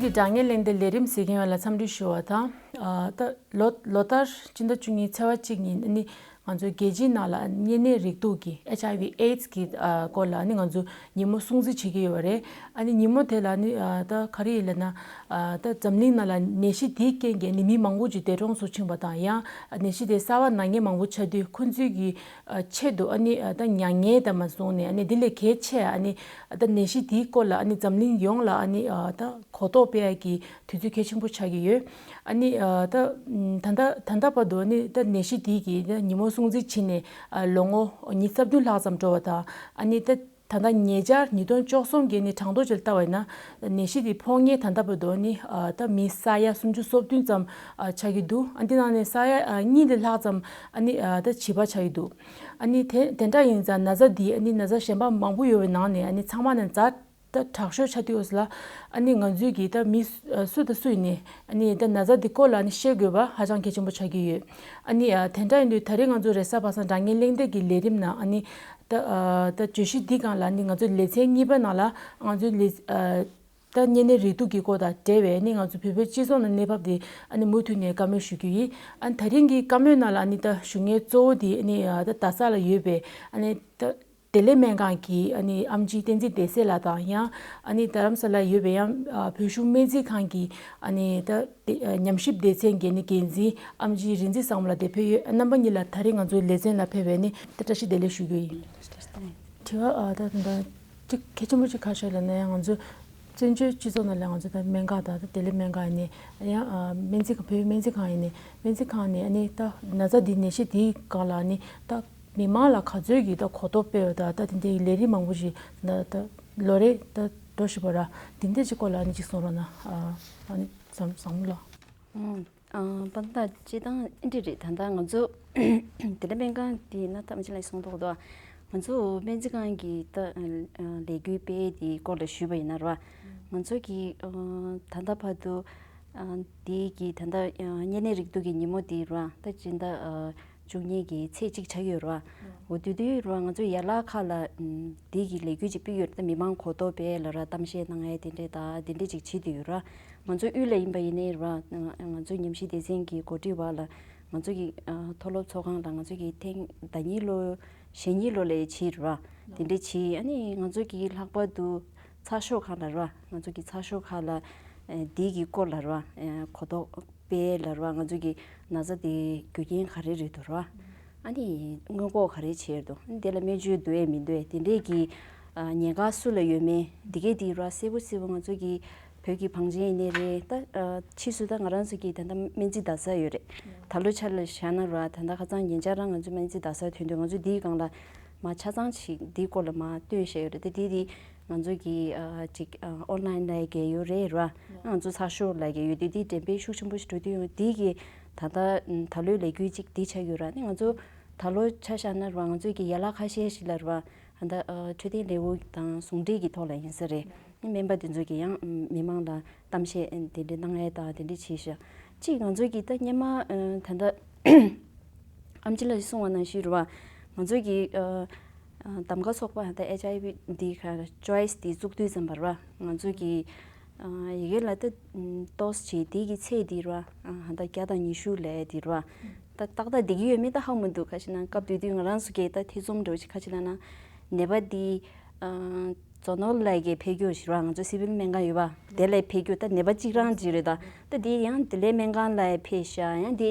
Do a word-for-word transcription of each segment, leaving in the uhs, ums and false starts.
ཀྱི་དྲ་བརྙན་གླེང་སྟེགས་ལས་རིམ་གཟིགས་མཁན་ཡོངས་ལ་འཚམས་འདྲི་ཞུ་བ་དང་། ཨ་ད་ལོ་ལོ་ལྟར་སྤྱི་ཟླ་བཅུ་གཉིས་ཚེས་པ་གཅིག་ཉིན་ཨ་ནི་ང་ཚོའི་རྒྱལ་སྤྱིའི་ནང་ལ་གཉན་ནད་རེག་དུག་གི་ཨེཆ་ཨའི་ཝི་ཨེ་ཌི་སི་གི་ཨ་སྐོར་ལ་ཨ་ནི་ང་ཚོ་ཉིན་མོ་སྲུང་བརྩི་བྱེད་ཀྱི་ཡོད་པ་རེད། ཨ་ནི་ཉིན་མོ་དེ་ལ་ཨ་ནི་ཨ་ད་ག་རེ་ཡིན་ལབ་ན། ཨ་ད་འཛམ་གླིང་ནང་ལ་ནད་གཞི་དེའི་རྐྱེན་གྱིས་ཨ་ནི་མི་མང་པོ་ཅིག་འདས་གྲོངས་སུ་ཕྱིན་པ་དང་། ཡང་ནད་གཞི་དེ་གསར་པ་ན་མཁན་མང་པོ་ཆགས་དུས་ཁོང་ཚོའི་གི་ཨ་ཆེད་དུ་ཨ་ནི་ཨ་ད་མྱ་ངན་དང་མ་སོང་ནས་ཨ་ནི་དེ་ལས་གལ་ཆེ་ཨ་ནི་ཨ་ད་ནད་གཞི་དེའི་སྐོར་ལ་ཨ་ནི་འཛམ་གླིང་ཡོངས་ལ་ཨ་ནི་ཨ་ད་གོ་རྟོགས་སྤེལ་ཡག་གི་དུས་ཚོད་གལ་ཆེན་པོ་ཆགས་ཀྱི་ཡོད། ཨ་ནི་ཨ་ད་ད་ལྟ་ད་ལྟ་བར་དུ་ཨ་ནི་ད་ནད་གཞི་དེ་གི་ད་ཉིན་མོ་སྲུང་བརྩི་བྱས་ནས་ཨ་ལོ་ངོ་ཉི་ཤུ་རྩ་བདུན་ལྷག་ཙམ་འགྲོ་བ་དང་། ཨ་ནི་ད་ད་ལྟ་ཉེ་ཆར་ཉིས་སྟོང་བཅུ་གསུམ་གྱི་ནི་གྲངས་ཐོ་ཅིག་ལ་ལྟ་བ་ཡིན་ན། ནད་གཞི་དེ་ཕོག་མཁན་ད་ལྟ་བར་དུ་ནི་ཨ་ད་མི་ས་ཡ་སུམ་ཅུ་སོ་བདུན་ཙམ་ཨ་ཆགས་ཀྱི་འདུག་ཨ་འདི་ནང་ནས་ས་ཡ་ཨ་གཉིས་ལས་ལྷག་ཙམ་ཨ་ནི་ཨ་ད་བྱིས་པ་ཆགས་ཀྱི་འདུག་ཨ་ནི་དེ་དེ་འདྲ་ཡིན་ཙང་ན་ཚ་འདི་ཨ་ནི་ན་ཚ་གཞན་པ་མང་པོ་ཡོད་པའི་ནང་ནས་ཨ་ནི་ཚང་མ་ནས་ཛ་ད་དྲག་ཤོས་ཆགས་དུས་ལ། ཨ་ནི་ང་ཚོས་ཀྱིས་ད་མི་སུ་ཨ་སུ་དང་སུ་ཡིན་ནའི་ཨ་ནི་ད་ན་ཚ་འདི་སྐོར་ལ་ཨ་ནི་ཤེས་དགོས་པ་ཧ་ཅང་གལ་ཆེན་པོ་ཆགས་ཀྱི་ཡོད། ཨ་ནི་ཨ་དེ་འདྲ་ཡིན་དུས་ད་རེས་ང་ཚོ་རེས་གཟའ་པ་སངས་དྲ་བརྙན་གླེང་སྟེགས་ཀྱི་ལས་རིམ་ནང་ཨ་ནི་ད་ཨ་ད་བརྗོད་གཞི་འདི་སྒང་ལ་ནི་ང་ཚོའི་ལེ་ཚན་གཉིས་པ་ནང་ལ་ང་ཚོའི་ལེ་ཨ་ད་གཉན་ནད་རེག་དུག་གི་སྐོར་དང་འབྲེལ་བའི་ནི་ང་ཚོ་བོད་པའི་སྤྱི་ཚོགས་ནང་གནས་བབ་དེ་ཨ་ནི་མུ་མཐུད་ནས་བཀའ་མོལ་ཞུ་རྒྱུ་ཡིན། ཨ་ནི་ད་རིང་གི་བཀའ་མོལ་ནང་ལ་ཨ་ནི་ད་ཞུ་མཁན་གཙོ་བོ་དེ་ཨ་ནི་ཨ་ད་རྡ་ས་ལ་ཡོད་པའི་ཨ་ནི་ད་བདེ་ལེགས་སྨན་ཁང་གི་ཨ་ནི་ཨེམ་ཆི་བསྟན་འཛིན་བདེ་གསལ་ལགས་དང་། ཡང་ཨ་ནི་རྡ་རམ་ས་ལ་ཡོད་པའི་ཡང་ཨ་བོད་གཞུང་སྨན་རྩིས་ཁང་གི་ཨ་ནི་ད་ཨ་ཉམས་ཞིབ་སྡེ་ཚན་གྱི་ཨ་ནི་འགན་འཛིན་ཨེམ་ཆི་རིག་འཛིན་བཟང་མོ་ལགས་དེ་ཕེབས་ཡོད། རྣམ་པ་གཉིས་ལ་ད་རེས་ང་ཚོའི་ལེ་ཚན་ལ་ཕེབས་པའི་ནི་ད་བཀྲ་ཤིས་བདེ་ལེགས་ཞུ་རྒྱུ་ཡིན། དྲི་བ་ཨ་ད་ད་ཅིག་གལ་ཆེན་པོ་ཅིག་ག་རེ་ལབ་ན། ཡང་ང་ཚོ་བཙན་བྱོལ་སྤྱི་ཚོགས་ནང་ལ་ང་ཚོ་ད་སྨན་ཁང་དང་ད་བདེ་ལེགས་སྨན་ཁང་ཡིན་ནའི། ཡང་ཨ་སྨན་རྩིས་ཁང་བོད་སྨན་རྩིས་ཁང་ཡིན་ནའི་སྨན་རྩིས་ཁང་ནས་ཨ་ནི་ད་ན་ཚ་འདི་ནད་གཞི་འདིའི་སྒང་ལ་ཨ་ནི་ད་མི་མང་ལ་ག་ཚོད་ཀྱིས་ད་གོ་རྟོགས་སྤེལ་བ་དང་། ད་དེ་འདྲའི་ལས་རིགས་མང་པོ་ཞིག་ད་ད་ལོ་རེ་ད་འགྲོ་བཞིན་པ་ར། དེ་འདྲ་ཅིག་སྐོར་ལ་ཨ་ནི་ཅིག་གསུང་རོགས་གནང་། ཨ་ཨ་ནི་བཟང་བཟང་མོ་ལགས། ཨང་། ཨང་། པ་ད་སྤྱིར་བཏང་འདི་འདྲ་རེད། ད་ལྟ་ང་ཚོ་དེ་འདྲ་སྨན་ཁང་དེ་ན་ཐམས་ཅད་ལ་གསུང་ཐོག་ཏུ་ང་ཚོ་སྨན་རྩིས་ཁང་གི་ད་ལས་འགུལ་སྤེལ་དེའི་སྐོར་ལ་ཞུས་པ་ཡིན་ན་ར། ང་ཚོ་གི་ད་ལྟ་བར་དུ་དེ་གི་ད་ལྟ་གཉན་ནད་རེག་དུག་གི་ཉིན་མོ་དེ་ར། ད་སྤྱི་ཟླ་བཅུ་གཉིས་ཀྱི་ཚེས་གཅིག་ཆགས་ཡོད་ར། འོ་དེ་དུས་ར་ང་ཚོ་ཡན་ལག་ཁག་ལ་དེ་གི་ལས་འགུལ་ཅིག་སྤེལ་ཡོད་ར། ད་མི་མང་གོ་རྟོགས་སྤེལ་ལ་ར་གཏམ་བཤད་གནང་ཡས་དེ་འདྲས་ད་དེ་འདྲས་ཅིག་བྱེད་དུ་ཡོད་ར། ང་ཚོ་དབུས་ལ་ཡིན་པ་ཡིན་ནའི་ར། ང་ཚོ་ཉམས་ཞིབ་སྡེ་ཚན་གྱི་འགོ་ཁྲིད་བ་ལ་ང་ཚོ་གི་ཨ་མཐོ་སློབ་ཚོགས་ཁང་ལ་ང་ཚོ་གི་ཐེངས་ཟླ་གཉིས་ལོ་ཞེ་གཉིས་ལོ་ལས་བྱེད་ར། དེ་འདྲ་བྱེད། ཨ་ནི་ང་ཚོ་གི་ལྷག་པར་དུ་ཚགས་ཤོག་ཁག་ལ་ར། ང་ཚོ་གི་ཚགས་ཤོག་ཁག་ལ་ཨ་འདི་གི་སྐོར་ལ་ར། ཨ་གོ་རྟོགས་སྤེལ་ལ་ར། ང་ཚོ་གི་ན་ཚ་དེ་རྒྱུ་རྐྱེན་ག་རེ་རེད་འདུག་ར། ཨ་ནི་སྔོན་འགོག་ག་རེ་བྱས་འདུག་ཨ་ནི་དེ་ལ་སྨན་བཅོས་འདུག་ཨེ་མི་འདུག་ཨེ། དེ་འདྲས་ཀྱི་ཨ་ཉེན་ཁ་སུ་ལ་ཡོད་མེད་འདི་གས་དེ་ར་གསལ་པོ་གསལ་པོ་ང་ཚོ་གི་བོད་ཀྱི་བང་ཆེན་ཡིན་ནའི་རེད། ད་ཨ་ཕྱིས་སུ་ད་ང་རང་ཚོ་གི་ད་ལྟ་སྨན་རྩིས་རྡ་ས་ཡོད་རེད། ད་ལོ་ཆ་ལ་བཞག་ན་ར། ད་ལྟ་ཁ་སང་ཉེ་ཆར་རང་ང་ཚོ་སྨན་རྩིས་རྡ་ས་ཐོན་དུས་ང་ཚོ་འདིའི་སྒང་ལ་མ་ཆ་ཚང་ཞིག་འདིའི་སྐོར་ལ་མ་སྟོན་བཞག་ཡོད་རེད། ད་དེ་དེ་ང་ཚོ་གི་ཨ་ཅིག་ཨ་ཨོན་ལན་ལབ་ཡས་ཡོད་རེད་ར། ང་ཚོ་ཚགས་ཤོག་ལབ་ཡས་ཡོད་དུས་དེ་འགྲེམས་སྤེལ་ཤུགས་ཆེན་པོ་ཞིག་འགྲོ་དུས་ཡོང་དེ་གི་ད་ལྟ་ད་ལོའི་ལས་འགུལ་ཅིག་འདི་ཆགས་ཡོད་ར། ནི་ང་ཚོ་ད་ལོ་ཆ་བཞག་ན་ར་ང་ཚོ་གི་ཡན་ལག་ཁ་ཤས་ཤིག་ལ་ར། ད་ཨ་འཕྲོད་བསྟེན་ལས་ཁུངས་དང་ཟུང་འབྲེལ་གྱི་ཐོག་ལ་ཡིན་ས་རེད། སྨན་པ་དེ་ཚོ་གིས་ཡང་མི་མང་ལ་གཏམ་བཤད་དེ་འདྲ་གནང་ཡས་དང་དེ་འདྲ་བྱས་ཤག་གཅིག་ང་ཚོ་གིས་ད་སྔོན་མ་ད་ལྟ་ཨམ་ཆི་ལགས་ཀྱིས་གསུངས་པ་ནང་བཞིན་རེད་བ། ང་ཚོ་གི་གདམ་ག་ཚོགས་པ་ད་ཨེཆ་ཨའི་ཝི་འདི་ག་ཅོའི་སི་འདི་བཙུགས་དུས་ཙམ་པ་རེད་བ། ང་ཚོ་གི་ཡི་གེ་ལ་ད་ཏོག་ཙམ་དེ་གི་ཚད་འདི་རེད་བ། ད་བརྒྱ་དང་ཉི་ཤུ་ལབ་ཡས་འདི་རེད་བ། ད་ཏག་ཏག་བསྡད་ཀྱི་ཡོད་མེད་ད་ཧ་གོ་མི་འདུག་ག་ཅི་ན་སྐབས་དེ་དུས་ང་རང་ཚོ་གིས་ད་ཐེ་ཚོམ་འདྲ་བོ་ཞིག་ག་ཅི་ལབ་ན། ནད་པ་འདི་ཨ་ཛོ་ནལ་ལ་གི་ཕེབས་རྒྱུ་ཞིག་ར། ང་ཚོ་སི་བིལ་སྨན་ཁང་ཡོད་པ་དེ་ལ་ཕེབས་རྒྱུ་ད་ནད་པ་གཅིག་རང་ཅིག་རེད། ད་ད་དེ་ཡང་བདེ་ལེགས་སྨན་ཁང་ལ་ཕེབས་ཤག་ཡང་དེ་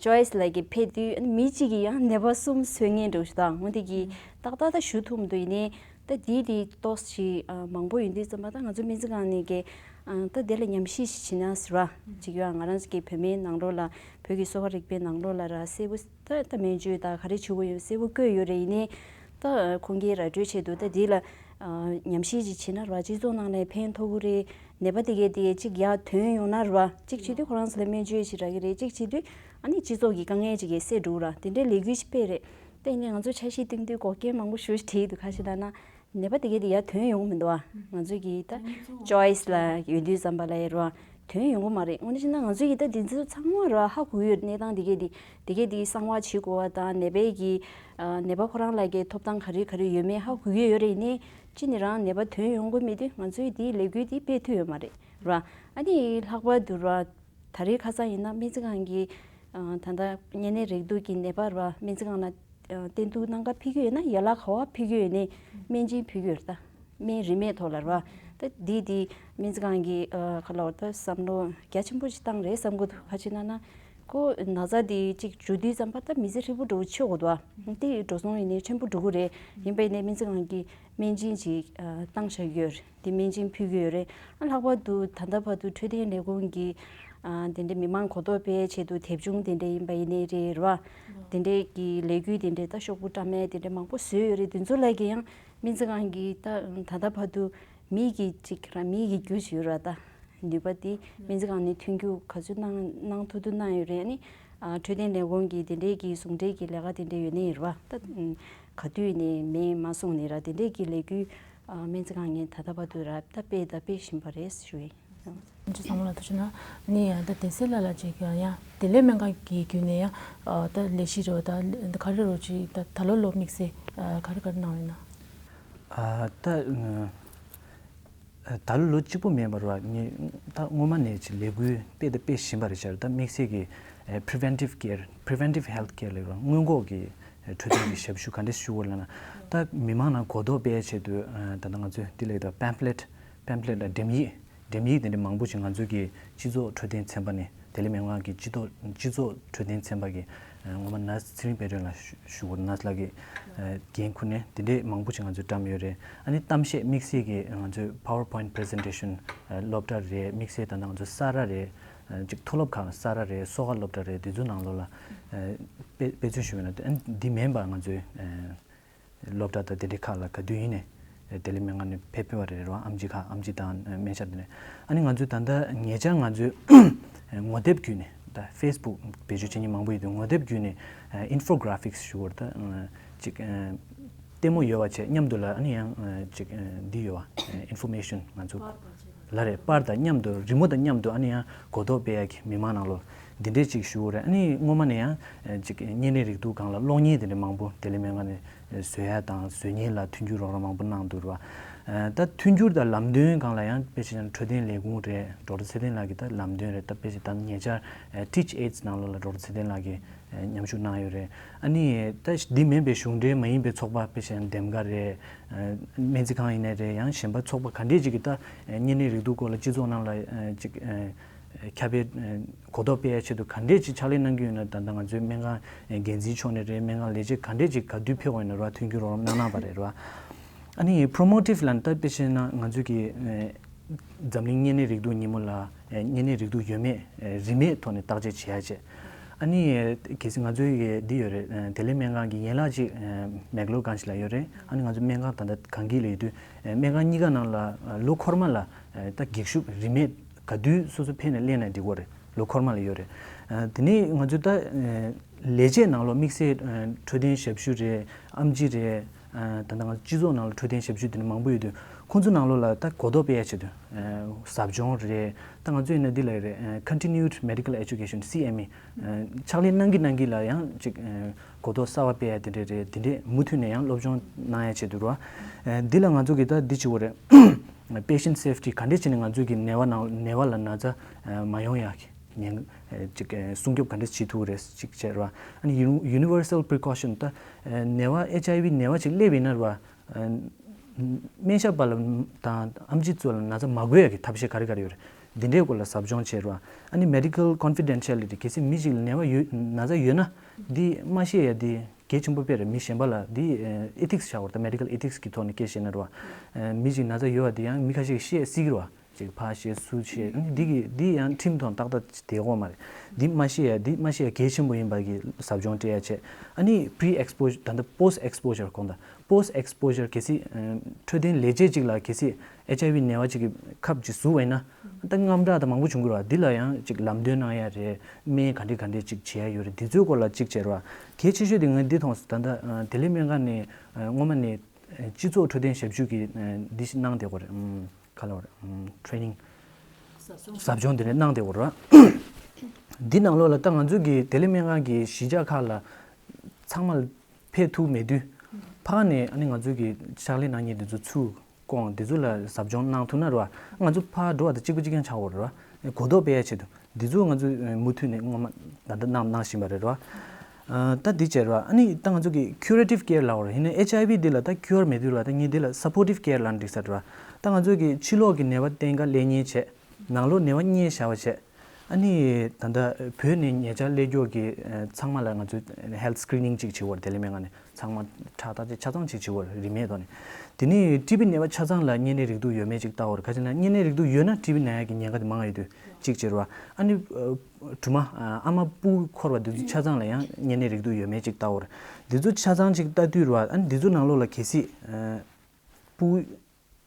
ཅོའི་སི་ལ་གི་ཕེབས་དུས་མི་གཅིག་གིས་ཡང་ནད་པ་གསུམ་བཟོ་མཁན་འདྲ་བོ་ཞིག་ད་འོ་དེ་གི་ཏག་ཏག་ད་ཞུ་ཐུབ་མི་འདུག་ཡིན་ནའི་ད་དེ་དེ་ཏོག་ཙམ་ཞིག་ཨ་མང་པོ་ཡོང་དུས་ཙམ་པ་ད་ང་ཚོ་སྨན་རྩིས་ཁང་ནས་གི་ཨ་ད་དེ་ལ་ཉམས་ཞིབ་ཞིག་བྱེད་ན་ཟེར་བ་ཅིག་ཡོད། ང་རང་ཚོ་གི་བོད་སྨན་ནང་ལོགས་ལ་བོད་ཀྱི་གསོ་བ་རིག་པའི་ནང་ལོགས་ལ་ར་གསལ་པོ་ད་ད་སྨན་བཅོས་ད་ག་རེ་བྱེད་དགོས་ཡོད་གསལ་པོ་བཀོད་ཡོད་རེད། ཡིན་ནའི་ད་ཁོང་གིས་ར་སྤྲོད་ཆེད་དུ་ད་འདི་ལ་ཨ་ཉམས་ཞིབ་ཅིག་བྱེད་ན་ར་སྤྱི་ཚོགས་ནང་ལ་ཕན་ཐོགས་ཀྱི་རེད། ནད་པ་དེ་གས་དེ་གཅིག་ཡར་ཐོན་ཡོང་ན་ར་གཅིག་བྱེད་དུས་ཁོ་རང་ཚོ་ལ་སྨན་བཅོས་ཅིག་རག་གི་རེད། གཅིག་བྱེད་དུས་ཨ་ནི་སྤྱི་ཚོགས་ཀྱི་དཀའ་ངལ་ཅིག་གས་སེལ་འགྲོ་གི་ར། དེ་འདྲའི་ལས་འགུལ་ཞིག་སྤེལ་རེད། ད་ཡིན་ནའི་ང་ཚོ་འཆར་གཞི་བཏིང་དུས་འགོག་རྐྱེན་མང་པོ་ཞེ་པོ་ཅིག་འཕྲད་ཀྱི་འདུག་ག་ཅི་ལབ་ན། ནད་པ་དེ་གས་དེ་ཡར་ཐོན་ཡོང་གི་མི་འདུག་ཨ། ང་ཚོ་གི་ད་ཅོའི་སི་ལ་ཡོད་དུས་ཙམ་པ་ལ་ཡར་བ་ཐོན་ཡོང་གི་མ་རེད། དངོས་གནས་བྱས་ན་ང་ཚོ་གི་ད་འདི་ཚོ་ཚང་མ་ར་ཧ་གོ་གི་ཡོད་རེད། གནས་སྟངས་དེ་གས་དེ་དེ་གས་དེ་གསང་བ་བྱེད་དགོས་པ་དང་ནད་པའི་གི་ཨ་ནད་པ་ཁོ་རང་ལ་གི་ཐོབ་ཐང་ག་རེ་ག་རེ་ཡོད་མེད་ཧ་གོ་གི་ཡོད་རེད། ཡིན་ནའི་ཅི་ནས་རང་ནད་པ་ཐོན་ཡོང་གི་མེད་དུས་ང་ཚོས་དེའི་ལས་འགུལ་དེ་སྤེལ་ཐུབ་ཡོད་མ་རེད། ར། ཨ་ནི་ལྷག་པར་དུ་ར། ད་རེས་ཁ་སང་ཡིན་ན་སྨན་རྩིས་ཁང་གི་ཨ་ད་ལྟ་གཉན་ནད་རེག་དུག་གི་ནད་པ་ར་སྨན་རྩིས་ཁང་ལ་ཨ་བསྟེན་གཏུག་གནང་ག་ཕེབས་ཀྱི་ཡོད་ན། ཡན་ལག་ག་པར་ཕེབས་ཀྱི་ཡོད་ནའི་སྨན་སྦྱིན་ཕུལ་གྱི་ཡོད་རེད་ད། སྨན་རིན་མེད་ཐོག་ལ་ར། ད་འདི་འདི་སྨན་རྩིས་ཁང་གི་ཨ་ག་ལབ་ད་བསམ་བློ་རྒྱ་ཆེན་པོ་ཞིག་བཏང་རེད་བསམ་གྱི་འདུག་ག་ཅི་ན་ན། ཁོ་ན་ཚ་འདི་གཅིག་འཇུ་དུས་ཙམ་པ་ད་མི་ཚེ་ཧྲིལ་པོ་འགྲོ་ཆོག་གི་འདུག་ཨ། དེ་འགྲོ་སོང་ཡིན་ནའི་ཆེན་པོ་འགྲོ་གི་རེད། ཡིན་པ་ཡིན་ནའི་སྨན་རྩིས་ཁང་གི་སྨན་སྦྱིན་ཅིག་ཨ་བཏང་བཞག་གི་ཡོད་རེད། དེ་སྨན་སྦྱིན་ཕུལ་གྱི་ཡོད་རེད། ཨ་ལྷག་པར་དུ་ད་ལྟ་བར་དུ་འཕྲོད་བསྟེན་ལས་ཁུངས་ཀྱི་ཨ་དེ་འདྲའི་མི་མང་གོ་རྟོགས་སྤེལ་ཆེད་དུ་དེབ་ཆུང་དེ་འདྲ་ཡིན་པ་ཡིན་ནའི་རེད་ར། དེ་འདྲའི་གི་ལས་འགུལ་དེ་འདྲའི་ད་ཤོག་བུ་བཀྲམ་མེད་དེ་འདྲའི་མང་པོ་བཟོས་ཡོད་རེད། དེ་ཚོ་ལ་གི་ཡང་སྨན་རྩིས་ཁང་གི་ད་ད་ལྟ་བར་དུ་མིག་གི་གཅིག་ར་མིག་གི་རྒྱུ་ཞིག་ཡོད་ར་ད། ནུས་པ་དེ་སྨན་རྩིས་ཁང་ནས་མཐུན་འགྱུར་ག་ཚོད་གནང་གནང་ཐུབ་ཐུབ་གནང་ཡོད་རེད། ཨ་ནི་ཨ་འཕྲོད་བསྟེན་ལས་ཁུངས་ཀྱི་དེ་འདྲའི་གི་ཟུང་འབྲེལ་གྱི་ལས་ཀ་དེ་འདྲ་ཡོད་ནའི་རེད་བ། ད་ག་དུས་ནས་མེད་མ་སོང་ནས་ར་དེ་འདྲའི་གི་ལས་འགུལ་ཨ་སྨན་རྩིས་ཁང་ངས་ད་ལྟ་བར་དུ་ར་ད་སྤེལ་ད་སྤེལ་བཞིན་པ་རེད་ཞུ་ཡིན། ཅི་ཚང་མ་ལ་ཐུགས་རྗེ་གནང་། ནི་ཡང་ད་བདེ་གསལ་ལགས་ལ་ཅིག་ཡང་བདེ་ལེགས་སྨན་ཁང་གི་བརྒྱུད་ནས་ཡང་ཨ་ད་ལས་གཞི་རེད་བ། ད་ག་རེ་རོ་ཅིག་ད་ད་ལོ་ལོ་དམིགས་བསལ་ཨ་ག་རེ་ག་རེ་གནང་ཡོད་ན། ཨ་ད་ད་ལོ་ལོ་གཅིག་པོ་མིན་པར་བ་ངས་ད་སྔོན་མ་ནས་ཀྱི་ལས་འགུལ་སྤེལ་དང་སྤེལ་བཞིན་པ་རེད་ཤག་ད་དམིགས་བསལ་གྱི་ཨ་preventive care, preventive health care ལབ་ར། སྔོན་འགོག་གི་འཕྲོད་བསྟེན་གྱི་ཞབས་ཞུ་ག་འདྲས་ཞུ་དགོས་ལབ་ན། ད་མི་མང་ནང་གོ་རྟོགས་སྤེལ་ཆེད་དུ་ཨ་ད་ལྟ་ང་ཚོས་འདི་ལས་ད་pamphlet, pamphlet ལ་འགྲེམས་ཡིག་འགྲེམས་ཡིག་དེ་འདྲ་མང་པོ་ཞིག་ང་ཚོ་གི་སྤྱི་ཚོགས་འཕྲོད་བསྟེན་ཚན་པ་ནས། བདེ་ལེགས་སྨན་ཁང་གི་སྤྱི་ཚོགས་སྤྱི་ཚོགས་འཕྲོད་བསྟེན་ཚན་པ་གི་ཨ་ངོ་མ་ནར་སི་ཚེ་རིང་དཔལ་སྒྲོན་ལགས་ཞུ་ཞུ་དགོས། ནར་སི་ལགས་ཀྱིས་ཨ་འགན་ཁུར་ནས་དེ་འདྲས་མང་པོ་ཞིག་ང་ཚོས་བཀྲམ་ཡོད་རེད། ཨ་ནི་གཏམ་བཤད་དམིགས་བསལ་གྱི་ང་ཚོས་PowerPoint presentation ཨ་སློབ་གྲྭ་རེད། དམིགས་བསལ་ད་ལྟ་ང་ཚོ་ས་ར་རེད། ཨ་ཅིག་མཐོ་སློབ་ཁག་ས་ར་རེད། སོ་ཁ་སློབ་གྲྭ་རེད། དེ་ཚོའི་ནང་ལོགས་ལ་ཨ་དཔེ་དཔེ་མཚོན་ཞུ་བ་ཡིན་ན། ཨ་ནི་འདི་མིན་པ་ང་ཚོའི་ཨ་སློབ་གྲྭ་དང་དེ་འདྲའི་ཁག་ལ་ག་དུས་ཡིན་ནའི་བདེ་ལེགས་སྨན་ཁང་ནས་ཕེབས་ཕེབས་པ་རེད་རེད་བ། ཨེམ་ཆི་ཁག་ཨེམ་ཆི་དང་སྨན་ཞབས་དེ་ནས། ཨ་ནི་ང་ཚོས་ད་ལྟ་ཉེ་ཆར་ང་ཚོས་ངོ་དེབ་བརྒྱུད་ནས། ད་Facebook བེད་སྤྱོད་བྱེད་མཁན་མང་པོ་ཡོད་དུས། ངོ་དེབ་བརྒྱུད་ནས་infographics ཞུ་བར་ད་ཅིག་ལྟད་མོ་ཡོད་པ་བྱས་མཉམ་དུ་ལ། ཨ་ནི་ཡང་ཅིག་འདི་ཡོད་བ། information ང་ཚོ་ལ་རེད། པར་དང་མཉམ་དུ་རི་མོ་དང་མཉམ་དུ་ཨ་ནི་ཡང་གོ་རྟོགས་སྤེལ་ཡག་གི་མི་མང་ནང་ལོགས་འདི་འདྲས་ཅིག་ཞུ་བ་རེད། ཨ་ནི་སྔོན་མ་ནས་ཡང་ཅིག་གཉན་ནད་རེག་དུག་སྒང་ལ་གློག་བརྙན་དེ་འདྲ་མང་པོ་བདེ་ལེགས་སྨན་ཁང་ནས་བཟོ་ཡ་དང་བཟོ་མཁན་ལ་མཐུན་འགྱུར་རོགས་རམ་མང་པོ་གནང་འདུག་ར། ད་མཐུན་འགྱུར་དང་ལམ་སྟོན་སྒང་ལ་ཡང་དཔེ་བྱས་ན་འཕྲོད་བསྟེན་ལས་ཁུངས་རེད། ཌོག་ཊར་ཚེ་བརྟན་ལགས་ཀྱིས་ད་ལམ་སྟོན་རེད། ད་དཔེ་བྱས་ད་ཉེ་ཆར་Teach Aids ནང་ལོགས་ལ་ཌོག་ཊར་ཚེ་བརྟན་ལགས་ཀྱིས་མཉམ་ཞུགས་གནང་ཡོད་རེད། ཨ་ནི་ད་འདི་མིན་པའི་གཞུང་འབྲེལ་མ་ཡིན་པའི་ཚོགས་པ་དཔེ་བྱས་ན་འདེམས་ཀ་རེད། སྨན་རྩིས་ཁང་ཡིན་ནའི་རེད། ཡང་གཞན་པ་ཚོགས་པ་ག་འདྲས་ཅིག་གིས་ད་གཉན་ནད་རེག་དུག་སྐོར་ལ་སྤྱི་ཚོགས་ནང་ལ་ཅིག་ཁྱབ་སྤེལ་གོ་རྟོགས་སྤེལ་ཡ་ཆེད་དུ་ག་འདྲས་ཅིག་ཕྱག་ལས་གནང་གི་ཡོད་ན། ད་ལྟ་ང་ཚོའི་སྨན་ཁང་འགན་འཛིན་ཕྱོགས་ནས་རེད། སྨན་ཁང་ལས་བྱེད་ག་འདྲས་ཅིག་ག་དུས་ཕེབས་དགོས་ཡོད་ན་ར་མཐུན་འགྱུར་རོགས་རམ་གནང་གནང་བ་རེད་ར། ཨ་ནི་promotive ལ་ད་དཔེ་བྱས་ན་ང་ཚོས་ཀྱི་འཛམ་གླིང་གཉན་ནད་རེག་དུག་ཉིན་མོ་ལ་གཉན་ནད་རེག་དུག་ཡོད་མེད་རིན་མེད་ཐོག་ནས་བརྟག་དཔྱད་བྱེད་ཡ་བྱས། ཨ་ནི་གལ་སྲིད་ང་ཚོའི་འདི་ཡོད་རེད། བདེ་ལེགས་སྨན་ཁང་གི་ཡན་ལག་ཅིག་མེག་ལོར་གྷན་ཇི་ལ་ཡོད་རེད། ཨ་ནི་ང་ཚོ་སྨན་ཁང་ད་ལྟ་གངས་སྐྱིད་ལ་ཡོད་དུས་སྨན་ཁང་གཉིས་ཀ་ནང་ལ་ལོ་འཁོར་མ་ལ་ད་འགྱིག་ཤུབས་རིན་མེད་ག་དུས་སོ་སོ་ཕེབས་ནས་ལེན་ན་འགྲིག་གི་རེད། ལོ་འཁོར་མ་ལ་ཡོད་རེད། དེ་ནས་ང་ཚོས་ད་ལས་བྱེད་ནང་ལོགས་དམིགས་བསལ་འཕྲོད་བསྟེན་ཞབས་ཞུ་རེད། ཨེམ་ཆི་རེད། ད་ལྟ་ང་ཚོ་སྤྱི་ཚོགས་ནང་ལ་འཕྲོད་བསྟེན་ཞབས་ཞུ་དེ་འདྲ་མང་པོ་ཡོད་དུས་ཁོང་ཚོ་ནང་ལོགས་ལ་ད་གོ་རྟོགས་སྤེལ་ཡ་ཆེད་དུ་ཟབ་སྦྱོང་རེད། ད་ང་ཚོ་ཡིན་ན་འདི་ལ་རེད། Continued Medical Education, C M E ཕྱག་ལས་གནང་གི་གནང་གི་ལ་ཡང་ཅིག་གོ་རྟོགས་གསར་བ་སྤེལ་ཡ་དེ་འདྲ་རེད། དེ་འདྲས་མུ་མཐུད་ནས་ཡང་སློབ་སྦྱོང་གནང་ཡ་ཆེད་དུ་རེད། འདི་ལ་ང་ཚོ་གི་ད་འདི་བྱེད་དགོས་རེད། Patient safety ག་འདྲས་བྱས་ནས་ང་ཚོ་གི་ནད་པ་ནང་ནད་པ་ལ་ན་ཚ་མ་ཡོང་ཡ་གི་ཉེན་ཅིག་སྲུང་སྐྱོབ་ག་འདྲས་བྱེད་ཐུབ་རེད་ཅིག་བྱས་རེད། ཨ་ནི་Universal Precaution ད་ནད་པ་ཨེཆ་ཨའི་ཝི་ནད་པ་ཅིག་སླེབས་ཡིན་ན་རེད། སྨན་ཞབས་པ་ལ་དང་ཨེམ་ཆི་ཚོ་ལ་ན་ཚ་མ་འགོས་ཡ་གི་ཐབས་ཤེས་ག་རེ་ག་རེ་ཡོད་རེད། འདི་འདྲའི་སྐོར་ལ་ཟབ་སྦྱོང་བྱས་རེད། ཨ་ནི་Medical Confidentiality གལ་སྲིད་མི་ཞིག་ལ་ནད་པ་ཡོད་ན་ཚ་ཡོད་ན་འདི་མ་བཤད་ཡ་འདི་གལ་ཆེན་པོ་དཔེ་རེད། མི་གཞན་པ་ལ་འདི་ethics བྱ་བར་ད་Medical Ethics གི་ཐོག་ནས་སྐད་བཤད་ན་རེད། མི་ཞིག་ན་ཚ་ཡོད་པ་འདི་ཡང་མི་ཁ་ཤས་ཀྱིས་བཤད་སྲིད་ཀྱི་རེད། ཅིག་ཕར་བཤད་ཚུར་བཤད། འདི་གི་འདི་ཡང་ཁྲིམས་ཐོག་ཏག་ཏག་བསྡད་ཡོད་མ་རེད། འདི་མ་བཤད་ཡ་འདི་མ་བཤད་ཡ་གལ་ཆེན་པོ་ཡིན་པ་གི་ཟབ་སྦྱོང་སྤྲད་ཡ་བྱས། ཨ་ནི་pre exposure ད་ལྟ་post exposure གོང་དང་post exposure གལ་སྲིད་འཕྲོད་བསྟེན་ལས་བྱེད་ཅིག་ལ་གལ་སྲིད་ཨེཆ་ཨའི་ཝི་ནད་པ་ཅིག་གི་ཁབ་ཅིག་ཟུག་པ་ཡིན་ན་ད་དངངས་སྐྲག་དང་མང་པོ་བྱུང་གི་རེད། འདི་ལ་ཡང་ཅིག་ལམ་སྟོན་གནང་ཡ་རེད། སྨན་ག་འདྲས་ག་འདྲས་ཅིག་བྱེད་ཡ་ཡོད་རེད། འདི་ཚོའི་སྐོར་ལ་ཅིག་བྱས་རེད། གལ་ཆེ་ཤོས་དེ་ངས་འདི་མཐོང་སོང་། ད་ལྟ་བདེ་ལེགས་སྨན་ཁང་ནས་སྔོན་མ་ནས་སྤྱི་ཚོགས་འཕྲོད་བསྟེན་ཞབས་ཞུ་གི་འདི་གནང་བསྡད་ཡོད་རེད། ག་ལབ་རེད། training ཟབ་སྦྱོང་དེ་འདྲ་གནང་བསྡད་ཡོད་རེད། འདི་ནང་ལོགས་ལ་ད་ང་ཚོ་གི་བདེ་ལེགས་སྨན་ཁང་གི་གཞིས་ཆགས་ཁག་ལ་ཚང་མ་ཕེབས་ཐུབ་མེད་དུས་ཕར་ནས་ཨ་ནི་ང་ཚོ་གི་ཕྱག་ལས་གནང་མཁན་དེ་ཚོ་ཚུར་ ཁོང་འདི་ཚོ་ལ་ཟབ་སྦྱོང་གནང་ཐུབ་ན་རེད་བ། ང་ཚོ་ཕར་འགྲོ་བ་དང་གཅིག་པ་གཅིག་རྐྱང་ཆགས་ཡོད་རེད་བ། གོ་རྟོགས་སྤེལ་ཡ་ཆེད་དུ་འདི་ཚོ་ང་ཚོ་མུ་མཐུད་ནས་སྔོན་མ་ད་ལྟ་གནང་གནང་བཞིན་པ་རེད་བ། ད་འདི་བྱས་རེད་བ། ཨ་ནི་ད་ང་ཚོ་གི་ཁྱུ་རེ་ཊིབ་ཀེར་ལབ་ཡོད་རེད། ཡིན་ན་ཨེཆ་ཨའི་ཝི་འདི་ལ་ད་ཁྱུ་ར་མེད་དུས་རེད་བ། ད་ངས་འདི་ལ་སབ་པོར་ཊིབ་ཀེར་ལབ་ན་འགྲིག་ས་རེད་བ། ད་ང་ཚོ་གི་ཕྱི་ལོགས་ཀྱི་ནད་པ་གཏན་འཁེལ་ལེན་མཁན་བྱས། ནང་ལོགས་ནད་པ་རྙེད་བཞག་པ་བྱས། ཨ་ནི་ད་ལྟ་བོད་ནས་ཉེ་ཆར་སླེབས་མཁན་གྱི་ཚང་མ་ལ་ང་ཚོས་ཧེལ་ཐི་སི་ཀི་རི་ནིང་ཅིག་བྱེད་ཀྱི་ཡོད་རེད། བདེ་ལེགས་སྨན་ཁང་ནས་ཚང་མ་ཁྲག་བརྟག་དཔྱད་ཆ་ཚང་ཅིག་བྱེད་ཀྱི་ཡོད་རེད། རིན་མེད་ཐོག་ནས། དེ་ནས་ཊི་བི་ནད་པ་ཆ་ཚང་ལ་གཉན་ནད་རེག་དུག་ཡོད་མེད་ཅིག་བལྟ་ཡོད་རེད། ག་ཅི་ན་གཉན་ནད་རེག་དུག་ཡོད་ན་ཊི་བི་ན་ཡག་གི་ཉེན་ཁ་དེ་མང་ང་ཡོད་དུས་ཅིག་བྱེད་རེད་བ། ཨ་ནི་ཨ་གྲོགས་མོ་ཨ་མ་སྤུ་གུ་འཁོར་བ་དེ་ཚོ་ཆ་ཚང་ལ་ཡང་གཉན་ནད་རེག་དུག་ཡོད་མེད་ཅིག་བལྟ་ཡོད་རེད། དེ་ཚོ་ཆ་ཚང་ཅིག་བལྟ་དུས་རེད་བ། ཨ་ནི་དེ་ཚོ་ནང་ལོགས་ལ་གལ་སྲིད་སྤུ་གུ་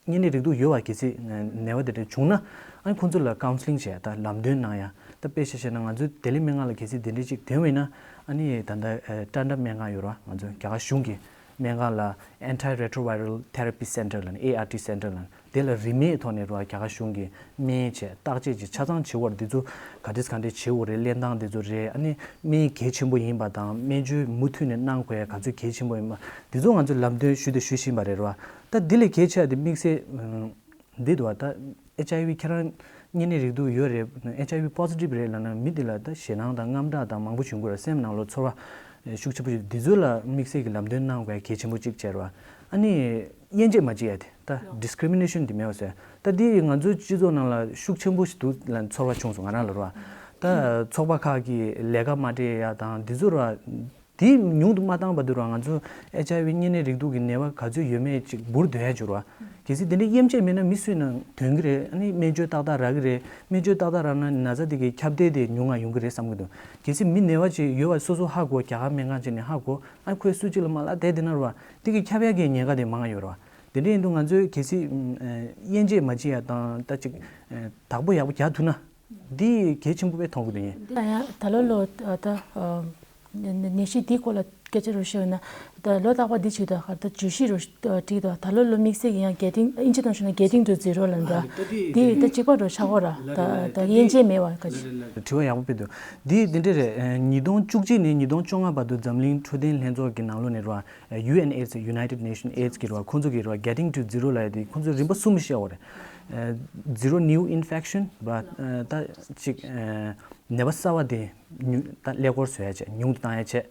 གཉན་ནད་རེག་དུག་ཡོད་པ་གལ་སྲིད་ནད་པ་དེ་འདྲ་བྱུང་ན། ཨ་ནི་ཁོང་ཚོ་ལ་ཀའུན་སི་ལིང་བྱས། ད་ལམ་སྟོན་གནང་ཡ། ད་དཔེ་ཆ་བཞག་ན་ང་ཚོའི་བདེ་ལེགས་སྨན་ཁང་ལ་གལ་སྲིད་དེ་འདྲ་ཅིག་ཐོན་པ་ཡིན་ན། ཨ་ནི་ད་ལྟ་ཨ་ཊཱན་ཊ་སྨན་ཁང་ཡོད་རེད་བ། ང་ཚོ་རྒྱ་གར་གཞུང་གི་སྨན་ཁང་ལ་Antiretroviral Therapy Center ལབ་ནས། ཨེ་ཨར་ཊི་སེན་ཊར་ལབ་ནས། དེ་ལ་རིན་མེད་ཐོག་ནས་རེད་བ། རྒྱ་གར་གཞུང་གི་སྨན་བྱས། བརྟག་དཔྱད་ཅིག་ཆ་ཚང་བྱེད་ཀྱི་ཡོད་རེད། འདི་ཚོ་ག་འདྲས་ག་འདྲས་བྱེད་ཀྱི་ཡོད་རེད། གླེན་སྟངས་འདི་ཚོ་རེད། ཨ་ནི་སྨན་གལ་ཆེན་པོ་ཡིན་པ་དང་། སྨན་བཅོས་མུ་མཐུད་ནས་གནང་དགོས་ཡ་ག་ཚོད་གལ་ཆེན་པོ་ཡིན་པ། འདི་ཚོ་ང་ཚོས་ལམ་སྟོན་ཞུས་དང་ཞུ་བཞིན་པ་རེད་བ། ད་འདི་ལས་གལ་ཆེ་བ་དེ་དམིགས་བསལ་འདི་འདུག་བ། ད་ཨེཆ་ཨའི་ཝི་ཁྱེད་རང་གཉན་ནད་རེག་དུག་ཡོད་རེད། ཨེཆ་ཨའི་ཝི་པོ་ཟི་ཊིབ་རེད་ལབ་ན། མི་འདི་ལ་ད་ཞེད་སྣང་དང་དངངས་སྐྲག་དང་མང་པོ་བྱུང་གི་རེད། སེམས་ནང་ལོགས་ཚོར་བ་ཤུགས་ཆེན་པོ་ཞིག་འདི་ཚོ་ལ་དམིགས་བསལ་གྱི་ལམ་སྟོན་གནང་དགོས་ཡ་གལ་ཆེན་པོ་གཅིག་བྱས་རེད་བ། ཨ་ནི་དབྱེ་འབྱེད་མ་བྱེད་ཡ་དེ། ད་ཌིས་ཀི་རི་མི་ནེ་ཤན་དེ་མེད་པ་བཟོས། ད་འདི་ང་ཚོའི་སྤྱི་ཚོགས་ནང་ལ་ཤུགས་ཆེན་པོ་ཞིག་འདུག་ལ་ཚོར་བ་བྱུང་སོང་ང་རང་ལ་རེད་བ། ད་ཚོགས་པ་ཁག་གིས་ལས་ཀ་མ་སྤྲད་ཡ་དང་འདི་ཚོ་རེད་བ། འདི་ཉུང་དུ་མ་བཏང་བར་དུ་རེད་བ། ང་ཚོ་ཨེཆ་ཨའི་ཝི་གཉན་ནད་རེག་དུག་གི་ནད་པ་ག་ཚོད་ཡོད་མེད་ཅིག་འབུར་འདོན་ཡ་ཅིག་རེད་བ། གལ་སྲིད་དེ་འདྲའི་དབྱེ་འབྱེད་མེད་ན་མི་སུ་ཡིན་ནའང་འདོན་གྱི་རེད། ཨ་ནི་སྨན་བཅོས་ཏག་ཏག་རག་གི་རེད། སྨན་བཅོས་ཏག་ཏག་རག་ན་ན་ཚ་དེ་གི་ཁྱབ་གདལ་དེ་ཉུང་ང་ཡོང་གི་རེད་བསམ་གྱི་འདུག་གལ་སྲིད་མི་ནད་པ་ཅིག་ཡོད་པ་སོ་སོ་ཧ་གོ། རྒྱ་གར་སྨན་ཁང་ཅིག་ནས་ཧ་གོ། ཨ་ཁོས་སུ་གཅིག་ལ་མ་ལབ་བསྡད་བསྡད་ན་རེད་བ། དེ་གི་ཁྱབ་ཡག་གི་ཉེན་ཁ་དེ་མང་ང་ཡོད་རེད་བ། དེ་འདྲ་ཡིན་དུས་ང་ཚོས་གལ་སྲིད་ཨམ་ཨ་དབྱེ་འབྱེད་མ་བྱེད་ཡ་དང་། ད་ཅིག་ཨ་བདག་པོ་ཡག་པོ་རྒྱག་ཐུབ་ན་འདི་གལ་ཆེན་པོ་དཔེ་མཐོང་གི་འདུག་ཡིན། འདི་ལ་ཡང་ད་ལོ་ལོ་ཨ་ད་ཨ་ནད་ནད་གཞི་འདིའི་སྐོར་ལ་སྐད་ཆ་རུ་བཤད་ན། ད་ལོ་རྟག་པར་འདི་བྱེད་དུས་ད་བརྗོད་གཞི་རུ་བྲིས་འདུག་ད་ལོ་ལོ་དམིགས་བསལ་གྱི་ཡང་getting, དབྱིན་ཇི་ནང་ཞུས་ན་getting to zero ལབ་འདུག་ཨ་ད་འདི་འདི་ད་གཅིག་པ་རུ་ཆགས་ཀྱི་ཡོད་རེད། ད་ད་དབྱེ་འབྱེད་མེད་པ་ག་ཅི། དྲི་བ་ཡག་པོ་དཔེ་འདུག་འདི་འདི་འདྲ་རེད། ཨ་ཉིས་སྟོང་བཅུ་གཅིག་ནས་ཉིས་སྟོང་བཅོ་ལྔ་བར་དུ་འཛམ་གླིང་འཕྲོད་བསྟེན་ལྷན་ཚོགས་ཀྱི་ནང་ལོགས་ནས་རེད་བ། ཡུ་ཨེན་ཨེཌ་སི། United Nations ཨེཌ་སི་གི་རེད་བ། ཁོང་ཚོ་གིས་རེད་བ། getting to zero ལབ་ཡ་དེ་ཁོང་ཚོས་རིམ་པ་གསུམ་བཤད་ཡོད་རེད། ཨ་zero new infection རེད་བ། ཨ་ད་ཅིག་ཨ་ནད་པ་གསར་བ་དེ་ཉུ་ད་ཀླད་ཀོར་བཟོ་ཡ་བྱས། ཉུང་དུ་བཏང་ཡ་བྱས།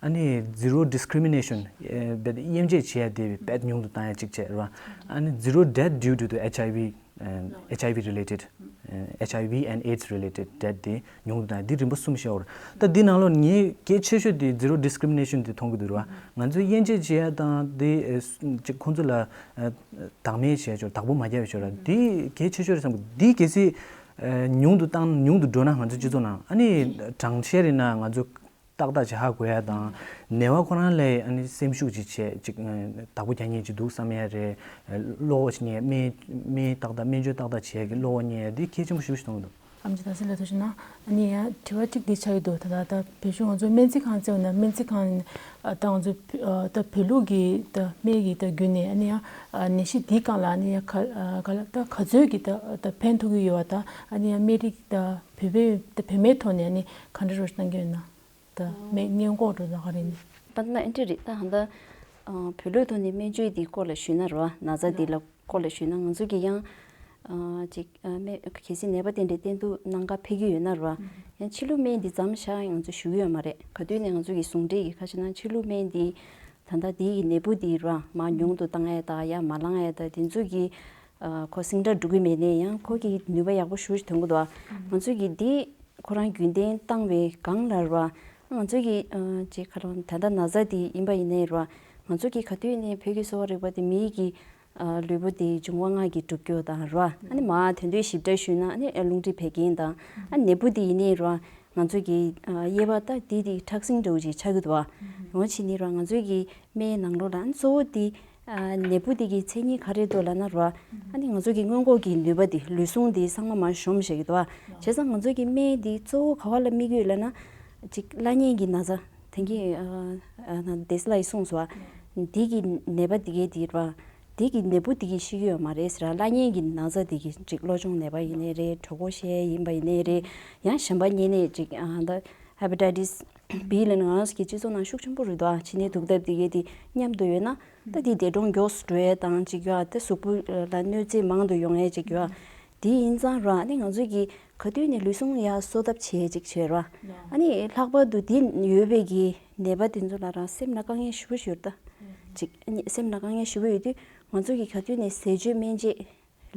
ཨ་ནི་zero discrimination ཨ་དཔེ་དབྱེ་འབྱེད་བྱེད་ཡ་དེ་དཔེ་ཉུང་དུ་བཏང་ཡ་གཅིག་བྱས་རེད་བ། ཨ་ནི་zero death due to the H I V ཨ་H I V related ཨ་H I V and AIDS related death དེ་ཉུང་དུ་བཏང་ཡ། འདི་རིམ་པ་གསུམ་བཤད་ཡོད་རེད། ད་འདི་ནང་ལོགས་ངས་གལ་ཆེ་ཤོས་དེ་zero discrimination དེ་མཐོང་གི་འདུག་རེད་བ། ང་ཚོས་དབྱེ་འབྱེད་བྱེད་ཡ་དང་དེ་ཨ་ཅིག་ཁོང་ཚོ་ལ་ཨ་བདག་མེད་བྱས་ཆོག་བདག་པོ་མ་རྒྱབ་ཡ་ཆོག་ར། འདི་གལ་ཆེ་ཤོས་རེད་བསམ་གི། འདི་གལ་སྲིད་ཨ་ཉུང་དུ་བཏང་། ཉུང་དུ་འགྲོ་ན་ང་ཚོ་སྤྱི་ཚོགས་ནང་། ཨ་ནི་གྲངས་བཤེར་ཡིན་ན་ང་ཚོ་ཏག་ཏག་ཅིག་ཧ་གོ་ཡ་དང་། ནད་པ་ཁོ་རང་ལ་ཨ་ནི་སེམས་ཤུགས་ཅིག་བྱས། ཅིག་ཨ་བདག་པོ་རྒྱག་མཁན་ཅིག་འདུག་བསམ་ཡ་རེད། ཨ་བློ་ཅིག་ངས་སྨན་སྨན་ཏག་ཏག་སྨན་བཅོས་ཏག་ཏག་བྱེད་ཡ་གི་བློ་རྙེད་ཡ་འདི་གལ་ཆེན་པོ་ཞེ་པོ་ཅིག་མཐོང་གི་འདུག་ཨེམ་ཆི་དར་ཚེ་ལགས་ཐུགས་རྗེ་གནང་། ཨ་ནི་ཡང་དྲི་བ་གཅིག་འདི་ཆགས་ཀྱི་འདུག་ད་ད་ད་བོད་གཞུང་ང་ཚོ་སྨན་རྩིས་ཁང་བཙལ་བ་ན། སྨན་རྩིས་ཁང་ཨ་ད་ང་ཚོ་བོད་ཨ་ད་བོད་ལུགས་ཀྱི་ད་སྨན་གྱི་ད་བརྒྱུད་ནས། ཨ་ནི་ཡང་ཨ་ནད་གཞི་འདིའི་སྒང་ལ་ཨ་ནི་ཡང་ག་ཨ་ག་ལ་ད་ག་ཚོད་ཀྱི་ད་ད་ཕན་ཐོགས་ཀྱི་ཡོད་པ་དང་། ཨ་ནི་ཡང་སྨན་རིགས་ད་བོད་པའི་ད་བོད་སྨན་ཐོག་ནས་ཨ་ནི་ག་འདྲ་རོགས་གནང་གི་ཡོད་ན། ད་སྨན་སྔོན་འགོག་འགྲོ་ད་ག་རེ་ནི། ད་ན་ཨེ་འདྲ་རེད། ད་ཧ་ད་ཨ་བོད་ལུགས་ཐོག་ནས་སྨན་བཅོས་འདིའི་སྐོར་ལ་ཞུས་ན་རེད་བ། ན་ཚ་འདི་ལ་སྐོར་ལ་ཞུས་ན། ང་ཚོ་གི་ཡང་ཨ་ཅིག་ཨ་སྨན་གལ་སྲིད་ནད་པ་དེ་འདྲའི་བསྟེན་གཏུགས་གནང་ག་ཕེབས་ཀྱི་ཡོད་ན་རེད་བ། ཡང་ཕྱི་ལུགས་སྨན་འདི་མཚམས་བཞག་ཡ་ང་ཚོ་ཞུ་གི་ཡོད་མ་རེད། ག་དུས་ནས་ང་ཚོ་གི་ཟུང་འབྲེལ་གྱི་ཁ་ཤས་ནང་ཕྱི་ལུགས་སྨན་འདི་ད་ལྟ་འདི་ཡི་ནད་འབུ་འདི་རེད་བ། མར་ཉུང་དུ་བཏང་ཡ་དང་ཡར་མར་ལངས་ཡ་དང་དེ་ཚོ་གི་ཨ་ཁོ་ཟིང་དྲག་འགྲོ་གི་མེད་ནའི་ཡང་ཁོ་གི་ནུས་པ་ཡག་པོ་ཞེ་པོ་ཅིག་ཐོན་གྱི་འདུག་བ། ང་ཚོ་གི་འདི་ཁོ་རང་རྒྱུན་ལྡན་བཏང་བའི་སྒང་ལ་རེད་བ། ང་ཚོ་གི་ཨ་ཅིག་ག་རེ་ད་ལྟ་ན་ཚ་འདི་ཡིན་པ་ཡིན་ནའི་རེད་བ། ང་ཚོ་གི་ག་དུས་ནས་བོད་ཀྱི་གསོ་བ་རིག་པ་དེ་མིའི་གི་ཨ་ལུས་པོ་དེ་འབྱུང་བ་ལྔ་གིས་གྲུབ་རྒྱུ་དང་རེད་བ། ཨ་ནི་མར་དོན་དུ་ཞིབ་ཕྲ་ཞུས་ན་ཨ་ནི་རླུང་མཁྲིས་བད་ཀན་དང་། ཨ་ནི་ནད་འབུ་དེ་ཡིན་ནའི་རེད་བ། ང་ཚོ་གི་ཨ་དབྱེ་བ་ད་དེ་དེ་ཁྲག་ཟིང་འདྲ་བོ་ཅིག་ཆགས་ཀྱི་འདུག་བ། ཡང་ཕྱིན་ནི་རེད་བ། ང་ཚོ་གི་སྨན་ནང་ལོགས་ལ་ཨ་ནི་གཙོ་བོ་དེ་ཨ་ནད་འབུ་དེ་གི་མཚན་ཉིད་ག་རེ་འདུག་ལབ་ན་རེད་བ། ཨ་ནི་ང་ཚོ་གི་སྔོན་འགོག་གི་ནུས་པ་དེ། ལུས་ཟུངས་དེ་ཚང་མ་མར་གཞོམ་བཞག་གི་འདུག་བ། བྱས་ཙང་ང་ཚོ་གི་སྨན་དེ་གཙོ་བོ་ག་བ་ལ་དམིགས་ཡོད་ལབ་ན། ཅིག་བླ་གཉན་གྱི་ན་ཚ། དེང་གི་ཨ་ཨ་ན་དེ་སླ་ཡི་གསུངས་སོང་བ། འདི་གི་ནད་པ་འདི་གའི་འདི་ར། འདི་གི་ནད་འབུ་འདི་གིས་ཤི་གི་ཡོད་མ་རེད་ཟེར་ར། བླ་གཉན་གྱི་ན་ཚ་འདི་གིས་ཅིག་གློ་གཅོང་ནད་པ་ཡིན་ནའི་རེད། གྲོད་ཁོག་བཤལ་ཡིན་པ་ཡིན་ནའི་རེད། ཡང་གཞན་པ་གཉན་ནད་ཅིག་ཨ་ད་ཧེ་པ་ཊའི་ཊིས་ བིའི་ལ་ནི་ང་རང་ཚོ་གི་སྤྱི་ཚོགས་ནང་ཤུགས་ཆེན་པོ་རེད་དོ། ཨ་ཕྱི་ནད་དུག་ཐབས་དེ་གའི་དེ་མཉམ་དུ་ཡོད་ན་ད་དེ་འདས་གྲོངས་མགྱོགས་སུ་འགྲོ་ཡས་དང་ཅིག་ཡོད། ཨ་ད་གཟུགས་པོ་ལ་གནོད་འཚེ་མང་དུ་ཡོང་ཡས་ཅིག་ཡོད། ཨ་དེ་ཡིན་ཙང་ར་ཨ་ནི་ང་ཚོ་གི་ག་དུས་ནས་ལུས་ཟུངས་ཡར་གསོ་ཐབས་བྱེད་ཅིག་བྱེད་ར། ཨ་ནི་ལྷག་པར་དུ་དེ་ཡོད་པའི་གི་ནད་པ་དེ་ཚོ་ལ་རང་སེམས་ལ་དཀའ་ངལ་ཞེ་པོ་ཞིག་ཡོད་ད། ཅིག་ཨ་ནི་སེམས་ལ་དཀའ་ངལ་ཞེ་པོ་ཡོད་དུས་ང་ཚོ་གི་ག་དུས་ནས་ཟས་སྤྱོད་སྨན་དཔྱད་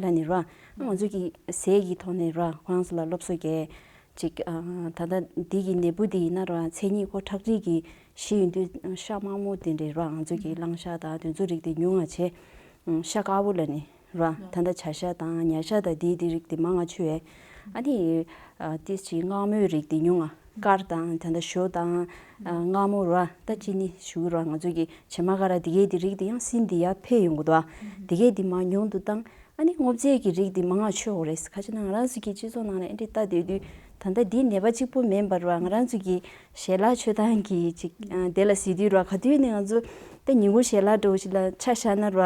ལ་ནི་ར། ང་ཚོ་གི་ཟས་ཀྱི་ཐོག་ནས་ར་ཁོ་རང་ཚོ་ལ་སློབ་གསོ་རྒྱག་ཅིག་ཨ་ད་ལྟ་འདི་གི་ནད་འབུ་འདི་ཡིན་ན་ར་མཚན་ཉིད་ཁོ་ཁྲག་མཁྲིས་ཀྱི་གཞི་ཡིན་དུས་ཤ་དམར་མོ་དེ་འདྲའི་ར་ང་ཚོ་གི་གླང་ཤ་དང་དེ་ཚོ་རིགས་དེ་ཉུང་ང་བྱས། ཤ་དཀར་པོ་ལ་ནི་ར་ད་ལྟ་བྱ་ཤ་དང་ཉ་ཤ་དང་དེའི་དེ་རིགས་དེ་མང་ང་མཆོད་ཡས། ཨ་ནི་ཏིས་ཅི་མངར་མོའི་རིགས་དེ་ཉུང་ང་། དཀར་དང་ད་ལྟ་ཞོ་དང་མངར་མོ་ར་ད་ཅི་ནི་ཞུ་ར་ང་ཚོ་གི་བྱེ་མ་ཀ་ར་དེ་གའི་དེ་རིགས་དེ་ཡང་སྲིན་དེ་ཡར་འཕེལ་ཡོང་གི་འདུག་ཨ་དེ་གའི་དེ་མང་ཉུང་དུ་བཏང་། ཨ་ནི་སྔོ་ཚལ་གྱི་རིགས་འདི་མང་ང་མཆོད་དགོས་རེད། ག་ཅི་ན་ང་རང་ཚོ་གི་སྤྱི་ཚོགས་ནང་ལ་ཨེ་འདྲི་ལྟ་སྡོད་དུས་ད་ལྟ་འདི་ནད་པ་གཅིག་པུ་མིན་པར་བ་ང་རང་ཚོ་གི་ཞལ་ལག་མཆོད་སྟངས་ཀྱི་ཅིག་དེ་ལ་གཟིགས་དུས་ར་ག་དུས་ནས་ང་ཚོ་ད་ཉིན་གུང་ཞལ་ལག་འགྲོ་ཞིག་ལ་ཆ་བཞག་ན་ར་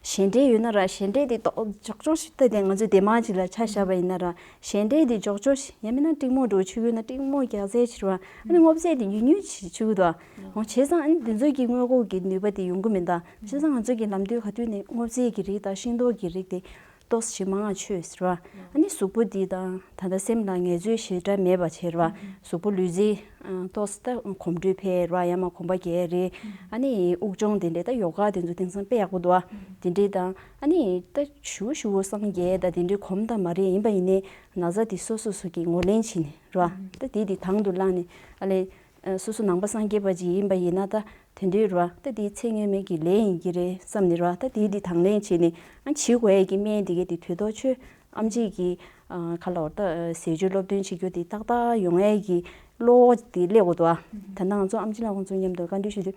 ཞལ་འབྲས་ཡོད་ན་ར་ཞལ་འབྲས་དེ་ཏོག་ཅོག་ཅོག་ཞིག་ལྟ་དེ་ང་ཚོ་དེ་མང་ཅིག་ལ་ཆ་བཞག་པ་ཡིན་ན་ར་ཞལ་འབྲས་དེ་ཅོག་ཅོག་ཞིག་ཡང་མིན་ན་ཏིང་མོ་འགྲོ་ཆུ་ཡོད་ན་ཏིང་མོ་རྒྱག་རྩལ་ཆེ་ར་ཨ་ནི་སྔོ་ཚལ་དེ་ཉུང་ཉུང་ཞིག་ཆུ་གི་འདུག་འོ་བྱས་ཙང་ཨ་ནི་འདི་ཚོ་གི་སྔོན་འགོག་གི་ནུས་པ་དེ་ཡོང་གི་མིན་ད། བྱས་ཙང་ང་ཚོ་གི་ལམ་སྟོན་ག་དུས་ནས་སྔོ་ཚལ་གྱི་རིགས་དང་ཤིང་ཏོག་གི་རིགས་དེ་ཏོག་ཙམ་ཞིག་མང་ང་མཆོད་ཟེར་བ། ཨ་ནི་གཟུགས་པོ་འདི་དང་ད་ལྟ་སེམས་ལ་ངལ་རྩོལ་ཞེ་དྲག་མེད་པ་བྱེད་ར། གཟུགས་པོ་ལུས་རྩལ་ཏོག་ཙམ་ད་གོམ་བགྲོད་ཕེབས་ར་ཡང་མ་གོམ་པ་རྒྱག་རེད། ཨ་ནི་དབུགས་སྦྱོང་དེ་འདྲས་ད་ཡོ་ག་དེ་ཚོ་དེང་སང་དཔེ་ཡག་པོ་འདུག་ཨ། དེ་འདྲས་དང་ཨ་ནི་ད་ཞུ་ཞུ་བོ་སངས་རྒྱས་ད་དེ་འདྲས་གོམ་ད་མ་རེད། ཡིན་པ་ཡིན་ནའི་ན་ཚ་དེ་སོ་སོ་སོ་གི་ངོས་ལེན་བྱས་ནས་ར་ད་དེ་དེ་དང་དུ་བླངས་ནས་ཨ་ལས། སོ་སོ་ནང་པ་སངས་རྒྱས་པ་ཅིག་ཡིན་པ་ཡིན་ན་ད་དེ་འདྲའི་ར་ད་དེའི་ཚེ་སྔོན་མའི་གི་ལས་ཡིན་གྱི་རེད་བསམ་ནས་ར་ད་དེའི་དེ་དང་ལེན་བྱས་ནས་ཨ་བྱེད་དགོས་ཡས་ཀྱི་སྨན་དེ་གའི་དེ་དུས་ཐོག་ཆོས་ཨམ་ཆི་གི་ཁ་ལོར་ད་ཟས་སྤྱོད་སློབ་སྟོན་བྱེད་རྒྱུ་དེ་ཏག་ཏག་ཡོང་ཡས་ཀྱི་བློ་དེ་སླེབས་དགོས་འདུག་ཨ། ད་ལྟ་ང་ཚོ་ཨམ་ཆི་ལགས་ཁོང་ཚོ་མཉམ་དུ་བཀའ་འདྲི་ཞུ་དུས་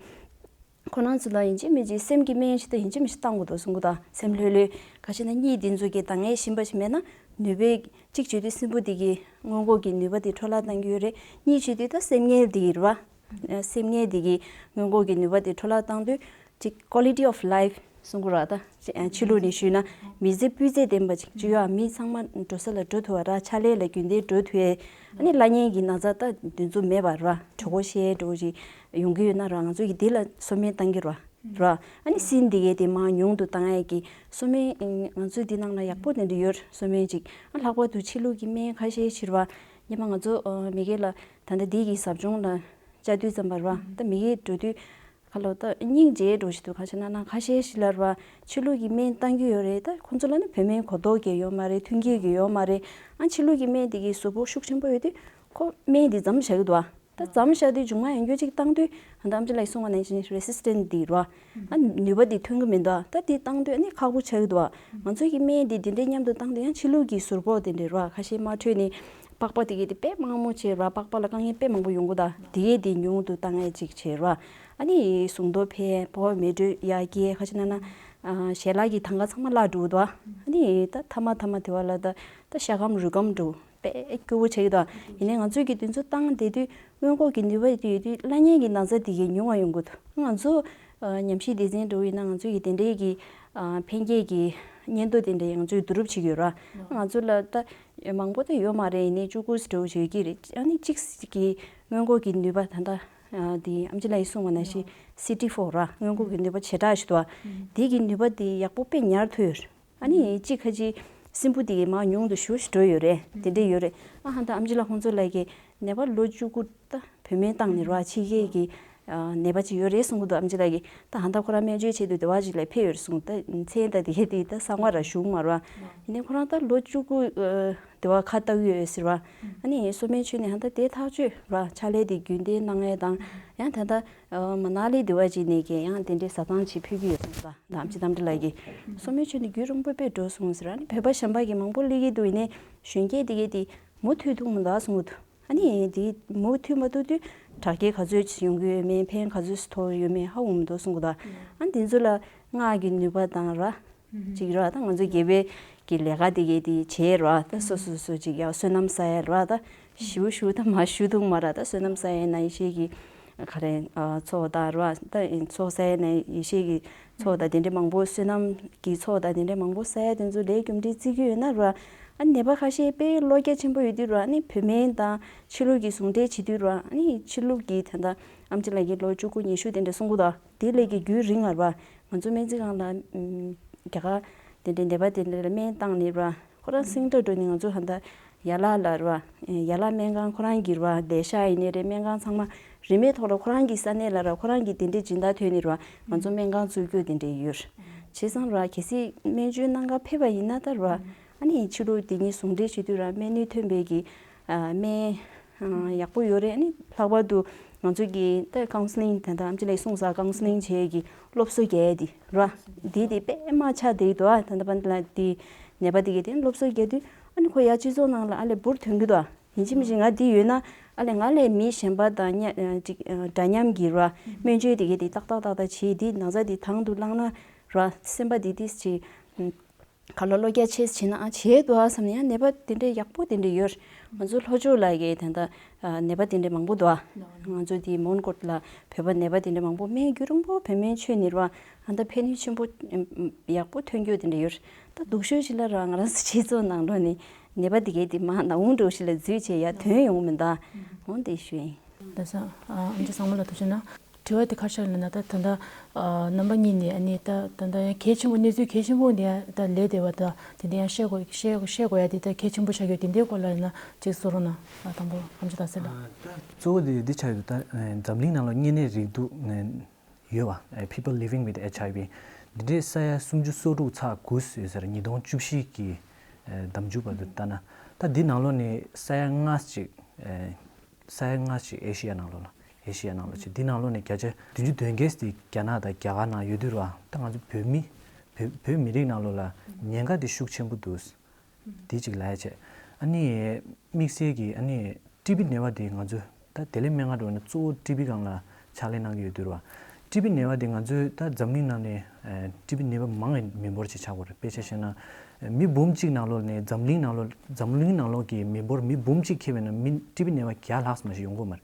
ཁོ་རང་ཚོ་ལ་ཡིན་གཅིག་མིན་གཅིག་སེམས་ཀྱི་སྨན་ཞིག་ད་ཡིན་གཅིག་མིན་གཅིག་བཏང་དགོས་འདུག་གསུང་གི་འདུག་སེམས་ལྷོད་ལྷོད་ག་ཅི་ན་གཉིད་དེ་ཚོ་གི་ད་ངས་ཞིམ་པ་ཞིག་མེད་ན་ནུས་པའི་གཅིག་བྱེད་དུས་སྲིན་འབུ་དེ་གི་སྔོན་འགོག་གི་ནུས་པ་དེ་འཕྲོ་བརླག་བཏང་གི་ཡོད་རེད། གཉིས་བྱེད་དུས་ད་སེམས་ངལ་དེ་ཡིན་ར། སེམས་ངལ་དེ་གི་སྔོན་འགོག་གི་ནུས་པ་དེ་འཕྲོ་བརླག་བཏང་དུས་ཅིག་quality of life་གསུང་གི་ར་ད་ཕྱི་ལོགས་ནས་ཞུས་ན་མི་ཚེ་སྤུས་ཚད་ལྡན་པ་ཅིག་ཅིག་ཡོད། མི་ཚང་མ་འགྲོ་ས་ལ་འགྲོ་ཐུབ་པ་ར་ཕྱག་ལས་ལ་རྒྱུན་ལྡན་འགྲོ་ཐུབ་ཡས་ཨ་ནི་བླ་གཉན་གྱི་ན་ཚ་ད་དེ་ཚོ་མེད་པ་ར་གྲོད་ཁོག་བཤལ་འགྲོ་ཅིག་ཡོང་གི་ཡོད་ན་ར་ང་ཚོ་གི་འདི་ལ་གསོ་སྨན་བཏང་གི་ར། ར། ཨ་ནི་སྲིན་འདི་གའི་དེ་མང་ཉུང་དུ་བཏང་ཡས་ཀྱི་གསོ་སྨན་ང་ཚོའི་འདི་ནང་ལ་ཡག་པོ་དེ་འདྲ་ཡོད་རེད། གསོ་སྨན་ཅིག་ཨ་ལྷག་པར་དུ་ཕྱི་ལུགས་ཀྱི་སྨན་ཁ་ཤས་ཕྱིར་བ་སྙམ་པ་ང་ཚོ་མི་སྒེར་ལ་ད་ལྟ་འདི་གི་ཟབ་སྦྱོང་ལ་བཅར་དུས་ཙམ་པ་ར་ད་མི་སྒེར་འགྲོ་དུས་ཁ་ལོ་ད་སྙིང་རྗེ་འགྲོ་ཞིག་འདུག་ག་ཅི་ན་ན་ཁ་ཤས་ཤིག་ལ་ར་ཕྱི་ལུགས་ཀྱི་སྨན་བཏང་གི་ཡོད་རེད། ད་ཁོང་ཚོ་ལ་ནི་བོད་སྨན་གོ་རྟོགས་ཀྱི་ཡོད་མ་རེད། མཐུན་རྐྱེན་གྱི་ཡོད་མ་རེད། ཨ་ཕྱི་ལུགས་ཀྱི་སྨན་འདི་གི་གཟུགས་པོ་ཤུགས་ཆེན་པོ་ཡོད་དུས་ཁོ་སྨན་འདི་མཚམས་བཞག་གི་འདུག་ཨ། ད་མཚམས་བཞག་དུས་མཇུག་མ་ཡང་བསྐྱར་ཅིག་བཏང་དུས་ཨ་ད་ཨམ་ཅི་ལགས་གསུངས་པ་ནང་བཞིན་resistant་འདི་རེད་བ། ཨ་ནུས་པ་འདི་ཐོན་གི་མི་འདུག་ད་འདི་བཏང་དུས་ཨ་ནི་ཁག་པོ་ཆགས་ཀྱི་འདུག་ང་ཚོ་གི་སྨན་འདི་འདི་འདྲའི་མཉམ་དུ་བཏང་དུས་ཡང་ཕྱི་ལུགས་ཀྱི་ཟུར་ཕོག་དེ་འདྲ་རེད་བ། ཁ་ཤས་མ་འཕྲོད་ནས་པགས་པ་དེ་གའི་དེ་དཔེ་མང་པོ་བྱས་རེད་བ། པགས་པ་ལ་དཀའ་ངལ་དཔེ་མང་པོ་ཡོང་གི་འདུག་དེ་གའི་དེ་ཉུང་དུ་བཏང་ཡས་ཅིག་བྱས་རེད་བ། ཨ་ནི་ཟུངས་སྟོབས་འཕེལ་ཕོ་བ་མེ་དྲོད་ཡར་རྒྱས་ཁ་ཤས་ན་ན་ཞལ་ལག་གི་ཐང་ག་ཚང་མ་བརླག་འགྲོ་གི་འདུག་ཨ་ནི་ད་ཐ་མ་ཐ་མ་དེ་བ་ལ་ད་ད་ཤ་སྐམ་རུས་སྐམ་འགྲོ། དཔེ་སྐྱོ་བོ་ཆགས་ཀྱི་འདུག་ཡིན་ནའི་ང་ཚོས་ཀྱི་དུས་ཚོད་བཏང་བསྡད་དུས་སྔོན་འགོག་གི་ནུས་པ་དེ་ཡོད་དུས་བླ་གཉན་གྱི་ན་ཚ་དེ་གའི་ཉུང་བ་ཡོང་གི་འདུག་ང་ཚོ་ཉམས་ཞིབ་སྡེ་ཚན་འགྲོ་ཡིན་ན་ང་ཚོ་ཡི་དེ་འདྲའི་གི་འཕེན་རྒྱས་ཀྱི་སྙན་ཐོ་དེ་འདྲ་ང་ཚོས་བསྡུ་རུབ་བྱེད་ཀྱི་ཡོད་ར། ང་ཚོ་ལ་ད་མང་པོ་ད་ཡོད་མ་རེད། ཡིན་ནའི་བཅུ་དགུ་འགྲོ་བྱེད་ཀྱི་རེད། ཨ་ནི་གཅིག་གི་སྔོན་འགོག་གི་ནུས་པ་ད་ལྟ་དེ་ཨམ་ཅི་ལགས་ཡིས་གསུངས་པ་ནང་བཞིན་སི་ཊི་ཕོར་ར་སྔོན་འགོག་གི་ནུས་པ་ཇེ་དྲག་ཞིག་འདུག་དེ་གི་ནུས་པ་དེ་ཡག་པོ་དཔེ་ཉར་ཐུབ་ཡོད་རེད། ཨ་ནི་གཅིག་ཁ་ཅིག་སྲིན་འབུ་དེ་གའི་མར་ཉུང་དུ་ཞུ་ཞུ་འགྲོ་ཡོད་རེད། དེ་འདྲས་ཡོད་རེད། ཨ་ཧ་ད་ཨམ་ཅི་ལགས་ཁོང་ཚོ་ལ་གི་ནད་པ་ལོ་བཅུ་དགུ་ད་བོད་སྨན་བཏང་ནས་ར་ཕྱི་རྒྱལ་གྱི་ནད་པ་ཅིག་ཡོད་རེད་གསུང་གི་འདུག་ཨམ་ཅི་ལགས་ཀྱིས་ད་ཧ་ད་ཁོ་རང་སྨན་བཅོས་བྱེད་དུས་དེ་བ་ཅིག་ལ་ཕེབས་ཡོད་རེད་གསུངས། ད་མཚན་ད་དེ་གའི་དེ་ད་གསང་བ་ར་ཞུ་མ་ར། ཡིན་ནའི་ཁོ་རང་ད་ལོ་བཅུ་དགུ་དེ་བ་ཁ་བཏགས་ཡོད་ཟེར་བ། ཨ་ནི་གསོ་སྨན་མཆོད་ནས་ཧ་ད་དེ་ཐག་ཆོད་ར་ཕྱག་ལས་དེ་རྒྱུན་ལྡན་གནང་ཡས་དང་ཡང་ད་ད་མ་ན་ལི་དེ་བ་ཅིག་ནས་ཀྱི་ཡང་དེ་འདྲའི་ཟ་ཐང་ཅིག་ཕུལ་གྱི་ཡོད་གསུངས་ད། ནམ་ཅི་དམ་དྲི་ལགས་ཀྱིས་གསོ་སྨན་མཆོད་ནས་རྒྱུན་རིང་པོ་དཔེ་འགྲོ་སོང་ཟེར། ཨ་ནི་བོད་པ་གཞན་པ་གི་མང་པོ་སླེབས་ཀྱི་འདུག་ཡིན་ནའི་གཞོན་སྐྱེས་དེ་གས་དེ་མུ་མཐུད་ཐུབ་མི་འདུག་གསུང་གི་འདུག་ཨ་ནི་དེ་མུ་མཐུད་མ་ཐུབ་དུས་དྲག་སྐྱེད་ག་ཚོད་ཅིག་ཡོང་གི་ཡོད་མེད་ཕན་ག་ཚོད་ཅིག་ཐོགས་ཡོད་མེད་ཧ་གོ་མི་འདུག་གསུང་གི་འདུག་ཨ་ནི་དེ་ཚོ་ལ་སྔགས་ཀྱི་ནུས་པ་དང་ར་ཅིག་ར་ད་ང་ཚོ་དགེ་བའི་གི་ལས་ཀ་དེ་གས་དེ་བྱས་ར་ད་སོ་སོ་སོ་ཅིག་ཡ་བསོད་ནམས་བསགས་ཡ་ར་ད་ཞུ་ཞུ་ད་མ་ཞུ་ཐུབ་མ་ར་ད་བསོད་ནམས་བསགས་ཡ་ནང་བཞིན་གྱི་ ག་རེ་ཚོགས་དང་ར་ད་ཚོགས་ཟ་ཡ་ནས་ཡེ་ཤེས་ཀྱི་ཚོགས་དང་དེ་འདྲའི་མང་པོ་བསོད་ནམས་ཀྱི་ཚོགས་དང་དེ་འདྲའི་མང་པོ་ཟ་ཡ་དེ་ཚོ་ལས་རྒྱུ་འབྲས་བརྩི་གི་ཡོད་ན་ར། ཨ་ནད་པ་ཁ་ཤས་དཔེ་བློ་རྒྱ་ཆེན་པོ་ཡོད་དུས་ར་ཨ་ནི་བོད་སྨན་དང་ཕྱི་ལུགས་ཀྱི་ཟུང་འབྲེལ་བྱེད་དུས་ར་ཨ་ནི་ཕྱི་ལུགས་ཀྱི་ད་ལྟ་ཨེམ་ཆི་ལགས་ཀྱིས་ལོ་བཅུ་དགུ་ཉི་ཤུ་དེ་འདྲ་གསུང་གི་འདུག་དེ་ལས་ཀྱི་རྒྱུན་རིང་ལ་ར་ང་ཚོ་སྨན་རྩིས་ཁང་ལ་རྒྱ་གར་དེ་འདྲའི་ནད་པ་དེ་འདྲ་ལ་སྨན་བཏང་ནས་ར་ཁོ་རང་སིང་ཏྲ་འགྲོ་ནས་ང་ཚོ་ཧ་ད་ཡ་ལ་ལ་ར་ཡ་ལ་སྨན་ཁང་ཁོ་རང་གི་ར་ལས་ཤག་ཡིན་ནའི་རེད། སྨན་ཁང་ཚང་མ་རིན་མེད་ཐོག་ལ་ཁོ་རང་གི་ས་གནས་ལ་ར་ཁོ་རང་གི་དེ་འདྲའི་སྦྱིན་བདག་ཐོན་ནས་ར་ང་ཚོ་སྨན་ཁང་བཙུགས་རྒྱུ་དེ་འདྲའི་ཡོད། བྱས་ཙང་ར་གལ་སྲིད་སྨན་བཅོས་གནང་ག་ཕེབས་པ་ཡིན་ན་ད་ར་ཨ་ནི་ཕྱི་ལུགས་དེ་གཉིས་ཟུང་འབྲེལ་བྱེད་དུས་ར་སྨན་ནུས་ཐོན་པའི་གི་སྨན་ཡག་པོ་ཡོད་རེད། ཨ་ནི་ལྷག་པར་དུ་ང་ཚོ་གི་ད་ཀའུན་སི་ལིང་དེ་འདྲ་ཨེམ་ཆི་ལགས་གསུངས་ས་ཀའུན་སི་ལིང་བྱེད་ཀྱི་སློབ་གསོ་རྒྱག་ཡ་དེ་ར་དེ་དེ་དཔེ་མ་ཆགས་བསྡད་འདུག་ཨ་ད་ལྟ་བར་དུ་ལ་དེ་ནད་པ་དེ་གི་དེ་སློབ་གསོ་རྒྱག་དུས་ཨ་ནི་ཁོ་ཡ་སྤྱི་ཚོགས་ནང་ལ་ཨ་ལས་འབུར་ཐོན་གི་འདུག་ཡིན་གཅིག་མིན་གཅིག་ང་འདི་ཡོད་ན་ཨ་ལས་ང་ལས་མི་གཞན་པ་དང་མཉམ་ཅིག་འདྲ་མཉམ་གྱི་ར་སྨན་བཅོས་དེ་གི་དེ་ཏག་ཏག་ཏག་ཏག་བྱེད་དེ་ན་ཚ་དེ་དང་དུ་བླངས་ན་ར་སེམས་པ་དེ་དེ་ཅིག་ག་ལ་བློ་རྒྱ་ཆེ་ཟེར་ན་ཨ་བྱས་འདུག་ཨ་བསམ་ནས་ཡང་ནད་པ་དེ་འདྲའི་ཡག་པོ་དེ་འདྲ་ཡོད། ང་ཚོ་ལྷོ་ཕྱོགས་ལ་གི་ད་ལྟ་ནད་པ་དེ་འདྲ་མང་པོ་འདུག་ཨ། ང་ཚོ་དེ་མོན་གྷོ་ལ་བོད་པ་ནད་པ་དེ་འདྲ་མང་པོ་སྨན་རྒྱུན་རིང་པོ་བོད་སྨན་མཆོད་ནས་རུ་ཨ་ད་ཕན་ནུས་ཆེན་པོ་ཡག་པོ་ཐོན་རྒྱུ་དེ་འདྲ་ཡོད། ད་སྡུག་ཤོས་ཞིག་ལ་ར་ང་རང་ཚོ་སྤྱི་ཚོགས་ནང་ལོགས་ནས་ནད་པ་དེ་གས་དེ་མ་ན་འུང་འགྲོ་ཞིག་ལ་འཛུལ་བྱས་ཡ་དོན་ཡོང་མི་འདུག་འོང་དེ་ཞུ་ཡིན། ད་ས་ཨ་ཨམ་ཆི་བཟང་མོ་ལ་ཐུགས་རྗེ་གནང་། དྲི་བ་དེ་ཁ་ཤས་ལ་ན་ད་ད་ད་རྣམ་པ་གཉིས་ནས་ཨ་ནི་ད་ད་ད་ཡང་གལ་ཆེན་པོ་གནས་ཚུལ་གལ་ཆེན་པོ་འདི་ཡང་ད་ལས་དེ་བ་ད་དེ་འདི་ཡང་བཤད་དགོས་བཤད་བཤད་དགོས་ཡ་དེ་ད་གལ་ཆེན་པོ་ཆགས་ཡོད་དེ་འདིའི་སྐོར་ལ་ན་ཅིག་གསུང་རོགས་གནང་། དང་པོ་ཨམ་ཆི་ད་ཟེར་ལ། ད་གཙོ་བོ་དེ་འདི་ཆགས་ཡོད་ད་འཛམ་གླིང་ནང་ལ་གཉན་ནད་རེག་དུག་ཡོད་བ། People living with H I V འདི་འདྲའི་ས་ཡ་སུམ་ཅུ་སོ་དྲུག་ཚེག་དགུ་ཟེར་ཉིས་སྟོང་བཅུ་བཞི་གི་ཨེ་ཟླ་མཇུག་བར་དུ་ལྟ་ན་ད་འདི་ནང་ལོགས་ནས་ས་ཡ་ལྔ་ཅིག་ཨེ་ས་ཡ་ལྔ་ཅིག་ཨེ་ཤི་ཡ་ནང་ལོགས་ལ་ཨེ་ཤི་ཡ་ནང་ལོགས་ཅིག་འདི་ནང་ལོགས་ནས་བརྒྱ་ཆ་བདུན་ཅུ་དོན་བརྒྱད་དེ་རྒྱ་ནག་དང་རྒྱ་གར་ནང་ཡོད་དུས་ར་ད་ང་ཚོ་བོད་མི་བོད་བོད་མི་རིགས་ནང་ལོགས་ལ་ཉེན་ཁ་དེ་ཤུགས་ཆེན་པོ་འདུག་འདི་གཅིག་ལབ་ཡ་བྱས། ཨ་ནི་དམིགས་བསལ་གྱི་ཨ་ནི་ཊི་བི་ནད་པ་དེ་ང་ཚོས་ད་བདེ་ལེགས་སྨན་ཁང་འགྲོ་ན་གཙོ་བོ་ཊི་བི་སྒང་ལ་ཕྱག་ལས་གནང་གི་ཡོད་དུས་ར། ཊི་བི་ནད་པ་དེ་ང་ཚོས་ད་འཛམ་གླིང་ནང་ནས་ཨ་ཊི་བི་ནད་པ་མང་བའི་མི་འབོར་ཅིག་ཆགས་ཡོད་རེད། དཔེ་ཆ་བཞག་ན་མི་འབུམ་གཅིག་ནང་ལོགས་ནས་འཛམ་གླིང་ནང་ལོགས་འཛམ་གླིང་ནང་ལོགས་ཀྱི་མི་འབོར་མི་འབུམ་གཅིག་འཁེལ་བས་ན་མི་ཊི་བི་ནད་པ་བརྒྱ་ལྷག་ཙམ་ཞིག་ཡོང་གི་ཡོད་མ་རེད།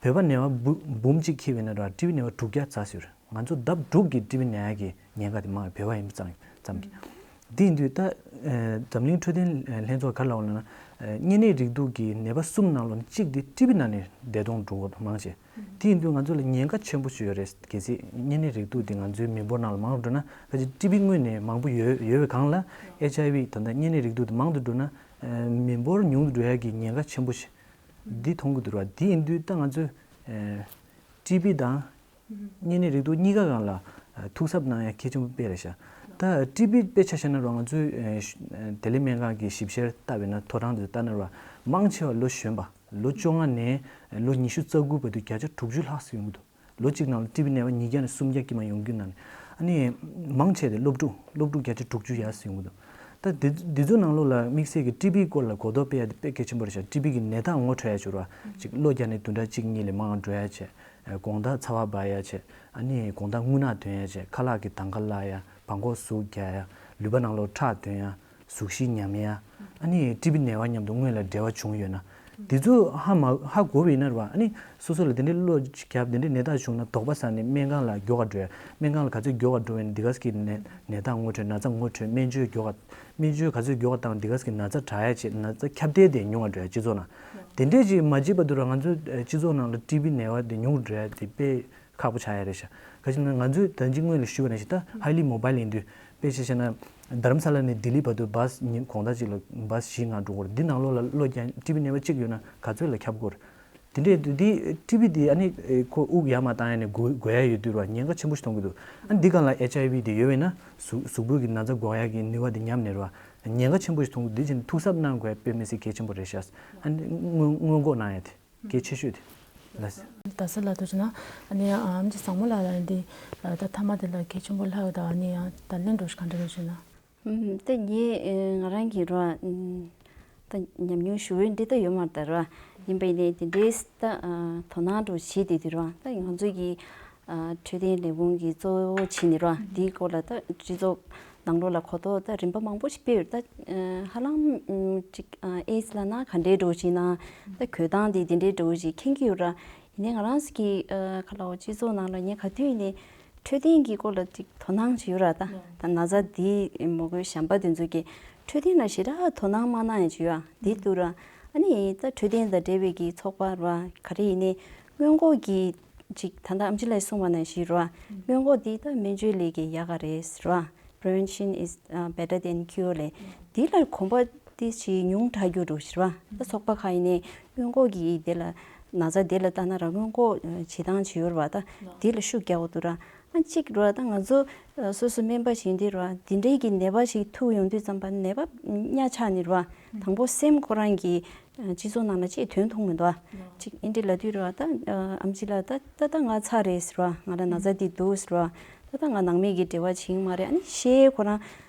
བོད་པ་ནད་པ་འབུ་འབུམ་གཅིག་འཁེལ་བས་ན་ར་ཊི་བི་ནད་པ་དྲུག་བརྒྱ་ཙམ་ཞིག་ཡོད་རེད། ང་ཚོ་ལྡབ་དྲུག་གི་ཊི་བི་ནད་ཡ་གི་ཉེན་ཁ་དེ་མང་བའི་བོད་པ་ཡིན་པ་ཙམ་ཙམ་གྱིས། དེ་ཡིན་དུས་ད་ཨ་འཛམ་གླིང་འཕྲོད་བསྟེན་ལྷན་ཚོགས་ག་རེ་ལབ་ཡོད་ལབ་ན་ཨ་གཉན་ནད་རེག་དུག་གི་ནད་པ་གསུམ་ནང་ལོགས་ནས་གཅིག་དེ་ཊི་བི་ནང་ནས་འདས་གྲོངས་འགྲོ་མཁན་མང་ཆེ། དེ་ཡིན་དུས་ང་ཚོ་ལ་ཉེན་ཁ་ཆེན་པོ་ཞིག་ཡོད་རེད། གལ་སྲིད་གཉན་ནད་རེག་དུག་དེ་ང་ཚོའི་མི་འབོར་ནང་ལ་མང་རུ་འགྲོ་ན་ཁ་ཅིག་ཊི་བི་སྔོན་ནས་མང་པོ་ཡོད་ཡོད་པའི་སྒང་ལ་ཨེཆ་ཨའི་ཝི་ད་ལྟ་གཉན་ནད་རེག་དུག་དེ་མང་དུ་འགྲོ་ན་ཨ་མི་འབོར་ཉུང་དུ་འགྲོ་ཡ་གི་ཉེན་ཁ་ཆེན་པོ་ཞིག་འདི་མཐོང་གི་འདུག་ར། དེ་ཡིན་དུས་ད་ང་ཚོས་ཨ་ཊི་བི་དང་གཉན་ནད་རེག་དུག་གཉིས་ཀ་སྒང་ལ་ཐུགས་གཟབ་གནང་ཡ་གལ་ཆེན་པོ་དཔེ་རེད་ཤག་ད་ཊི་བི་དཔེ་ཆ་བཞག་ན་ར་ང་ཚོའི་ཨ་བདེ་ལེགས་སྨན་ཁང་གི་ཞིབ་བཤེར་ལྟ་བས་ན་ཐོ་རངས་དུ་ལྟ་ན་ར་མང་ཆེ་བ་ལོ་གཞོན་པ་ལོ་བཅོ་ལྔ་ནས་ལོ་ཉི་ཤུ་རྩ་དགུ་བར་དུ་བརྒྱ་ཆ་དྲུག་ཅུ་ལྷག་ཙམ་ཡོང་གི་འདུག་ལོ་གཅིག་ནང་ལ་ཊི་བི་ནད་པ་ཉིས་བརྒྱ་ནས་སུམ་བརྒྱ་དཀྱིལ་མ་ཡོང་རྒྱུ་ན་ནི་ཨ་ནི་མང་ཆེ་དེ་སློབ་ཕྲུག་སློབ་ཕྲུག་བརྒྱ་ཆ་དྲུག་ཅུ་ཡར་ཡོང་གི་འདུག་ད་འདི་འདི་ཚོ་ནང་ལོགས་ལ་དམིགས་བསལ་གྱི་ཊི་བི་སྐོར་ལ་གོ་རྟོགས་སྤེལ་ཡ་དེ་དཔེ་གལ་ཆེན་པོ་རེད་ཤག་ཊི་བི་གི་ནད་རྟགས་ངོ་འཕྲོད་ཡ་ཅིག་ར་ཅིག་གློ་བརྒྱབ་ནས་བདུན་ཕྲག་གཅིག་གཉིས་ལས་མང་བ་འགྲོ་ཡ་བྱས། དགོང་དག་ཚ་བ་འབར་ཡ་བྱས། ཨ་ནི་དགོང་དག་རྔུལ་ནག་ཐོན་ཡ་བྱས། ཁ་ལག་གི་དང་ག་བརླག་ཡ། བྲང་ཁོག་ཟུག་རྒྱག་ཡ། ལུས་པ་ནང་ལོགས་ཁྲག་ཐོན་ཡ། ཟུག་གཞི་ཉམས་ཡ། ཨ་ནི་ཊི་བི་ནད་པ་མཉམ་དུ་སྔོན་ལ་འབྲེལ་བ་བྱུང་ཡོད་ན། འདི་ཚོ་ཧ་མ་ཧ་གོ་བ་ཡིན་ན་རེད་བ། ཨ་ནི་སོ་སོ་ལ་དེ་འདྲའི་གློ་རྒྱབ་དེ་འདྲའི་ནད་རྟགས་བྱུང་ན་དོགས་པ་ཟ་ནས་སྨན་ཁང་ལ་མགྱོགས་ཀ་འགྲོ་ཡ། སྨན་ཁང་ལ་ག་ཚོད་མགྱོགས་ཀ་འགྲོ་བ་ཡིན་ན་འདི་ག་ཟེར་གྱི་ནད་ནད་རྟགས་ངོ་འཕྲོད་ན་ཚ་ངོ་འཕྲོད་སྨན་བཅོས་མགྱོགས་ཀ་སྨན་བཅོས་ག་ཚོད་མགྱོགས་ཀ་བཏང་འདི་ག་ཟེར་གྱི་ན་ཚ་དྲག་ཡ་བྱེད་ན་ཚ་ཁྱབ་གདལ་དེ་ཉུང་བ་འགྲོ་ཡ་སྤྱི་ཚོགས་ནང་། དེ་འདྲས་ཅིག་མ་བྱེད་པ་དུ་ར་ང་ཚོའི་སྤྱི་ཚོགས་ནང་ལ་ཊི་བི་ནད་པ་དེ་ཉུང་རུ་འགྲོ་ཡ་དེ་དཔེ་ཁག་པོ་ཆགས་ཡ་རེད་ཤག་ག་ཅི་ན་ང་ཚོས་ད་ཅི་སྔོན་ལ་ཞུས་པ་ནང་བཞིན་ད་highly mobile ཡིན་དུས་དཔེ་ཆ་བཤད་ན་རྡ་རམ་ས་ལ་ནས་ལྡི་ལི་བར་དུ་བཱས་ཉིན་དགོང་དག་ཅིག་ལ་བཱས་བཞི་ལྔ་འགྲོ་གི་རེད། འདི་ནང་ལོགས་ལ་གློ་རྒྱག་ཊི་བི་ནད་པ་གཅིག་ཡོད་ན་ག་ཚོད་ལ་ཁྱབ་དགོས་རེད། དེ་འདྲས་འདི་ཊི་བི་དེ་ཨ་ནི་ཁོ་དབུགས་ཡར་མར་བཏང་ཡ་ནས་འགོ་འགོ་ཡ་ཡོད་དུས་ར་ཉེན་ཁ་ཆེན་པོ་ཞིག་མཐོང་གི་འདུག་ཨ་ནི་འདི་སྒང་ལ་ཨེཆ་ཨའི་ཝི་དེ་ཡོད་པས་ན་གཟུགས་གཟུགས་པོ་གི་ན་ཚ་འགོག་ཡ་གི་ནུས་པ་དེ་ཉམས་ནས་ར་ཉེན་ཁ་ཆེན་པོ་ཞིག་མཐོང་གི་འདུག་འདི་བྱས་ན་ཐུགས་གཟབ་གནང་དགོས་ཡ་དཔེ་མི་སྲིད་གལ་ཆེན་པོ་རེད་ཤག་ཨ་ནི་སྔོན་སྔོན་འགོག་གནང་ཡ་དེ། གལ་ཆེ་ཤོས་དེ། ལགས་སོ། ད་ས་ལ་ཐུགས་རྗེ་གནང་། ཨ་ནི་ཨམ་ཆི་བཟང་མོ་ལགས་ལ་འདི་ད་ཐ་མ་དེ་ལ་གལ་ཆེན་པོ་ལྷག་ཡོད་ད། ཨ་ནི་ད་ལན་འགྲོ་ཞིག་ག་འདྲ་རེད་ཞུས་ན། ཨུམ་ད་ངས་ང་རང་གི་རོ་ད་ཉམས་མྱོང་ཞུ་འོས་འདི་ད་ཡོད་མ་རེད་ད་རོ། ཡིན་པ་ཡིན་ནའི་དེ་འདྲའི་ད་དོ་སྣང་འགྲོ་བྱེད་དེ་དུས་རོ་ད་ང་ཚོ་གི་འཕྲོད་བསྟེན་ལས་ཁུངས་ཀྱི་གཙོ་བོ་བྱས་ནས་རོ་འདིའི་སྐོར་ལ་ད་སྤྱི་ཚོགས་ནང་ལོགས་ལ་གོ་རྟོགས་ད་རིམ་པ་མང་པོ་ཞིག་སྤེལ་ཡོད་ད། ཧ་ལམ་ཅིག་ཨེ་ཌི་སི་ལབ་ན་ག་འདྲའི་འགྲོ་བཞིན་ན་ད་གོས་སྟངས་དེ་དེ་འདྲའི་འགྲོ་བཞིན་མཁྱེན་གྱི་ཡོད་ར། ཡིན་ནའི་ང་རང་གི་ཨ་ག་ལ་འོ་སྤྱི་ཚོགས་ནང་ལ་ངས་ག་དུས་ཡིན་ནའི་འཕྲོད་བསྟེན་གྱི་སྐོར་ལ་ཅིག་དོ་སྣང་བྱེད་ཡོད་ར། ད་ད་ན་ཚ་འདི་མོ་གོས་གཞན་པ་དེ་ཚོ་གི་འཕྲོད་བསྟེན་ལ་ཞེ་དྲག་དོ་སྣང་མ་གནང་ཡང་བྱེད་ཡོད་འདི་འདུག་ར། ཨ་ནི་ད་འཕྲོད་བསྟེན་དང་འབྲེལ་བའི་གི་ཚོགས་པ་ར་ག་རེ་ཡིན་ནའི་སྔོན་འགོག་གི་ཅིག་ད་ལྟ་ཨམ་ཆི་ལགས་གསུངས་པ་ནང་བཞིན་ར་སྔོན་འགོག་འདི་ད་སྨན་བཅོས་ལས་ཀྱི་ཡག་ག་རེད་ར། Prevention is uh, better than cure ལས། འདི་ལ་གོམ་པ་དེ་ཞིག་ཉུང་དྲགས་རྒྱུ་འགྲོ་ཞིག་ར། ད་ཚོགས་པ་ཁག་ཡིན་ནའི་སྔོན་འགོག་གི་དེ་ལ་ན་ཚ་དེ་ལ་ལྟ་ན་ར་སྔོན་འགོག་ཨ་བྱེད་སྟངས་ཅིག་ཡོད་ར་བ། ད་འདི་ལ་ཤུགས་རྒྱག་དགོས་འདུག་ར། ཨ་གཅིག་ར་ད་ང་ཚོ་ཨ་སོ་སོ་སྨན་པ་ཞིག་འདི་ར་འདི་འདྲའི་གི་ནད་པ་ཞིག་ཐུག་ཡོང་དུས་ཙམ་པ་ནད་པ་གཉའ་ཆག་ནི་ར། དང་པོ་སེམས་ཁོ་རང་གི་ཨ་སྤྱི་ཚོགས་ནང་ལ་ཅིག་དོན་མཐོང་མི་འདུག་ཨ། ཅིག་ཨིན་དྲི་ལ་དུས་ར་ད་ཨ་ཨམ་ཆི་ལ་ད་ད་ད་ང་ཚ་རེད་ཟེར་བ། ང་ལ་ན་ཚ་འདི་འདུག་ཟེར་བ། ད་ད་ང་ནང་མི་གི་འབྲེལ་བ་བྱིང་མ་རེད། ཨ་ནི་ཤེས་ཁོ་རང་